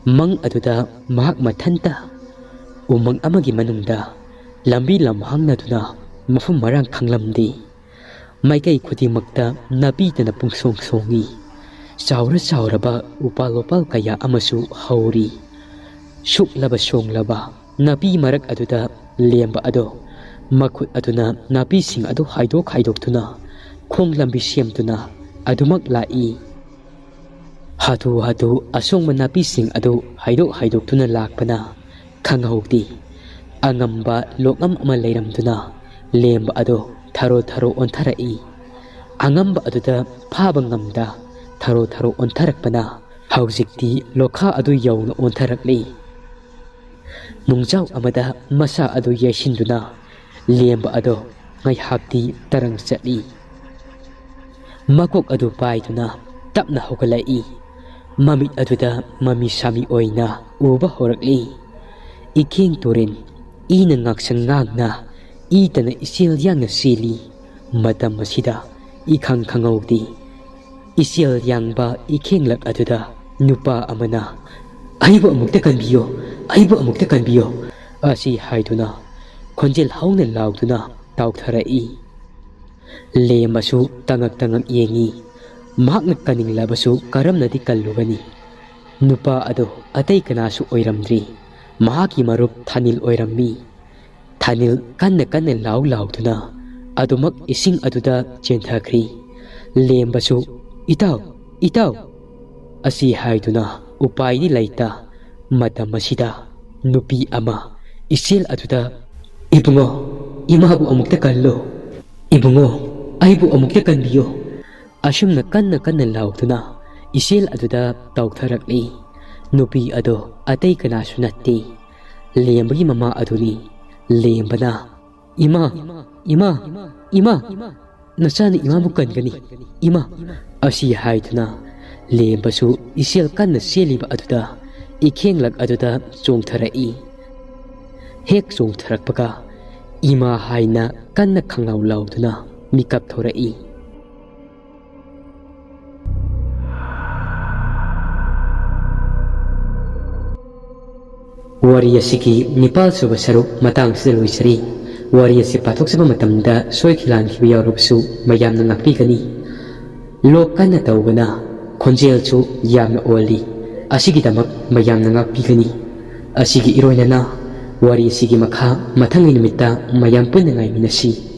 ꯃꯪ ꯑꯗꯨꯗ ꯃꯍꯥꯛ ꯃꯊꯟꯇ ꯎꯃꯪ ꯑꯃꯒꯤ ꯃꯅꯨꯡꯗ ꯂꯝꯕꯤ ꯂꯝꯍꯥꯡꯅꯗꯨꯅ ꯃꯐꯝ ꯃꯔꯥꯡ ꯈꯪꯂꯝꯗꯦ꯫ ꯃꯥꯏꯀꯩ ꯈꯨꯗꯤꯡꯃꯛꯇ ꯅꯥꯄꯤꯇꯅ ꯄꯨꯡꯁꯣꯡ ꯁꯣꯡꯏ꯫ ꯆꯥꯎꯔ ꯆꯥꯎꯔꯕ ꯎꯄꯥꯜ ꯋꯥꯄꯥꯜ ꯀꯌꯥ ꯑꯃꯁꯨ ꯍꯧꯔꯤ꯫ ꯁꯨꯛꯂꯕ ꯁꯣꯡꯂꯕ ꯅꯥꯄꯤ ꯃꯔꯛ ꯑꯗꯨꯗ ꯂꯦꯝꯕ ꯑꯗꯣ ꯃꯈꯨꯠ ꯑꯗꯨꯅ ꯅꯥꯄꯤꯁꯤꯡ ꯑꯗꯨ ꯍꯥꯏꯗꯣꯛ ꯍꯥꯏꯗꯣꯛꯇꯨꯅ ꯈꯣꯡ ꯂꯝꯕꯤ ꯁꯦꯝꯗꯨꯅ ꯑꯗꯨꯃꯛ ꯂꯥꯛꯏ꯫ ꯍꯥꯊꯨ ꯍꯥꯊꯨ ꯑꯁꯣꯡꯕ ꯅꯥꯄꯤꯁꯤꯡ ꯑꯗꯨ ꯍꯥꯏꯗꯣꯛ ꯍꯥꯏꯗꯣꯛꯇꯨꯅ ꯂꯥꯛꯄꯅ ꯈꯪꯍꯧꯗꯦ꯫ ꯑꯉꯝꯕ ꯂꯣꯛꯉꯝ ꯑꯃ ꯂꯩꯔꯝꯗꯨꯅ ꯂꯦꯝꯕ ꯑꯗꯨ ꯊꯔꯣ ꯊꯔꯣ ꯑꯣꯟꯊꯔꯛꯏ꯫ ꯑꯉꯝꯕ ꯑꯗꯨꯗ ꯐꯥꯕ ꯉꯝꯗ ꯊꯔꯣ ꯊꯔꯣ ꯑꯣꯟꯊꯔꯛꯄꯅ ꯍꯧꯖꯤꯛꯇꯤ ꯂꯣꯈꯥ ꯑꯗꯨ ꯌꯧꯅ ꯑꯣꯟꯊꯔꯛꯂꯤ꯫ ꯅꯨꯡꯖꯥꯎ ꯑꯃꯗ ꯃꯁꯥ ꯑꯗꯨ ꯌꯩꯁꯤꯟꯗꯨꯅ ꯂꯦꯝꯕ ꯑꯗꯨ ꯉꯥꯏꯍꯥꯛꯇꯤ ꯇꯔꯪ ꯆꯠꯂꯤ꯫ ꯃꯀꯣꯛ ꯑꯗꯨ ꯄꯥꯏꯗꯨꯅ ꯇꯞꯅ ꯍꯧꯒꯠꯂꯛꯏ꯫ ꯃꯃꯤꯠ ꯑꯗꯨꯗ ꯃꯃꯤ ꯁꯥꯃꯤ ꯑꯣꯏꯅ ꯎꯕ ꯍꯧꯔꯛꯂꯤ꯫ ꯏꯈꯦꯡ ꯇꯨꯔꯦꯟ ꯏꯅ ꯉꯥꯛꯁꯪ ꯉꯥꯡꯅ ꯏꯇꯅ ꯏꯆꯦꯜ ꯌꯥꯡꯅ ꯆꯦꯜꯂꯤ꯫ ꯃꯇꯝ ꯑꯁꯤꯗ ꯏꯈꯪ ꯈꯪꯍꯧꯗꯦ꯫ ꯏꯆꯦꯜ ꯌꯥꯡꯕ ꯏꯈꯦꯡꯂꯛ ꯑꯗꯨꯗ ꯅꯨꯄꯥ ꯑꯃꯅ, "ꯑꯩꯕꯨ ꯑꯃꯨꯛꯇ ꯀꯟꯕꯤꯌꯣ, ꯑꯩꯕꯨ ꯑꯃꯨꯛꯇ ꯀꯟꯕꯤꯌꯣ" ꯑꯁꯤ ꯍꯥꯏꯗꯨꯅ ꯈꯣꯟꯖꯦꯜ ꯍꯧꯅ ꯂꯥꯎꯗꯨꯅ ꯇꯥꯎꯊꯔꯛꯏ꯫ ꯂꯦꯝꯕꯁꯨ ꯇꯉꯛ ꯇꯉꯛ ꯌꯦꯡꯏ꯫ ꯃꯍꯥꯛꯅ ꯀꯟꯅꯤꯡꯂꯕꯁꯨ ꯀꯔꯝꯅꯗꯤ ꯀꯜꯂꯨꯒꯅꯤ? ꯅꯨꯄꯥ ꯑꯗꯨ ꯑꯇꯩ ꯀꯅꯥꯁꯨ ꯑꯣꯏꯔꯝꯗ꯭ꯔꯤ꯫ ꯃꯍꯥꯛꯀꯤ ꯃꯔꯨꯞ ꯊꯥꯅꯤꯜ ꯑꯣꯏꯔꯝꯃꯤ꯫ ꯊꯥꯅꯤꯜ ꯀꯟꯅ ꯀꯟꯅ ꯂꯥꯎ ꯂꯥꯎꯗꯨꯅ ꯑꯗꯨꯃꯛ ꯏꯁꯤꯡ ꯑꯗꯨꯗ ꯆꯦꯟꯊꯈ꯭ꯔꯤ꯫ ꯂꯦꯝꯕꯁꯨ, "ꯏꯇꯥꯎ, ꯏꯇꯥꯎ" ꯑꯁꯤ ꯍꯥꯏꯗꯨꯅ ꯎꯄꯥꯏꯗꯤ ꯂꯩꯇ꯫ ꯃꯇꯝ ꯑꯁꯤꯗ ꯅꯨꯄꯤ ꯑꯃ ꯏꯆꯦꯜ ꯑꯗꯨꯗ, "ꯏꯕꯨꯡꯉꯣ, ꯏꯃꯥꯕꯨ ꯑꯃꯨꯛꯇ ꯀꯜꯂꯨ꯫ ꯏꯕꯨꯡꯉꯣ, ꯑꯩꯕꯨ ꯑꯃꯨꯛꯇ ꯀꯟꯕꯤꯌꯨ" ꯑꯁꯨꯝꯅ ꯀꯟꯅ ꯀꯟꯅ ꯂꯥꯎꯗꯨꯅ ꯏꯆꯦꯜ ꯑꯗꯨꯗ ꯇꯧꯊꯔꯛꯂꯤ꯫ ꯅꯨꯄꯤ ꯑꯗꯣ ꯑꯇꯩ ꯀꯅꯥꯁꯨ ꯅꯠꯇꯦ, ꯂꯦꯝꯕꯒꯤ ꯃꯃꯥ ꯑꯗꯨꯅꯤ꯫ ꯂꯦꯝꯕꯅ, "ꯏꯃꯥ, ꯏꯃꯥ, ꯏꯃꯥ, ꯅꯆꯥꯅ ꯏꯃꯥꯕꯨ ꯀꯟꯒꯅꯤ, ꯏꯃꯥ" ꯑꯁꯤ ꯍꯥꯏꯗꯨꯅ ꯂꯦꯝꯕꯁꯨ ꯏꯆꯦꯜ ꯀꯟꯅ ꯆꯦꯜꯂꯤꯕ ꯑꯗꯨꯗ ꯏꯈꯦꯡꯂꯛ ꯑꯗꯨꯗ ꯆꯣꯡꯊꯔꯛꯏ꯫ ꯍꯦꯛ ꯆꯣꯡꯊꯔꯛꯄꯒ "ꯏꯃꯥ" ꯍꯥꯏꯅ ꯀꯟꯅ ꯈꯪꯂꯥꯎ ꯂꯥꯎꯗꯨꯅ ꯃꯤꯀꯞ ꯊꯣꯔꯛꯏ꯫ ꯋꯥꯔꯤ ꯑꯁꯤꯒꯤ ꯅꯤꯄꯥꯜ ꯁꯨꯕ ꯁꯔꯨꯛ ꯃꯇꯥꯡꯁꯤꯗ ꯂꯣꯏꯖꯔꯤ꯫ ꯋꯥꯔꯤ ꯑꯁꯤ ꯄꯥꯊꯣꯛꯆꯕ ꯃꯇꯝꯗ ꯁꯣꯏꯈꯤ ꯂꯥꯟꯈꯤꯕ ꯌꯥꯎꯔꯕꯁꯨ ꯃꯌꯥꯝꯅ ꯉꯥꯛꯄꯤꯒꯅꯤ꯫ ꯂꯣꯛ ꯀꯟꯅ ꯇꯧꯕꯅ ꯈꯣꯟꯖꯦꯜꯁꯨ ꯌꯥꯝꯅ ꯑꯣꯜꯂꯤ꯫ ꯑꯁꯤꯒꯤꯗꯃꯛ ꯃꯌꯥꯝꯅ ꯉꯥꯛꯄꯤꯒꯅꯤ꯫ ꯑꯁꯤꯒꯤ ꯏꯔꯣꯏꯅꯅ ꯋꯥꯔꯤ ꯑꯁꯤꯒꯤ ꯃꯈꯥ ꯃꯊꯪꯒꯤ ꯅꯨꯃꯤꯠꯇ ꯃꯌꯥꯝ ꯄꯨꯟꯅ ꯉꯥꯏꯃꯤꯟꯅꯁꯤ꯫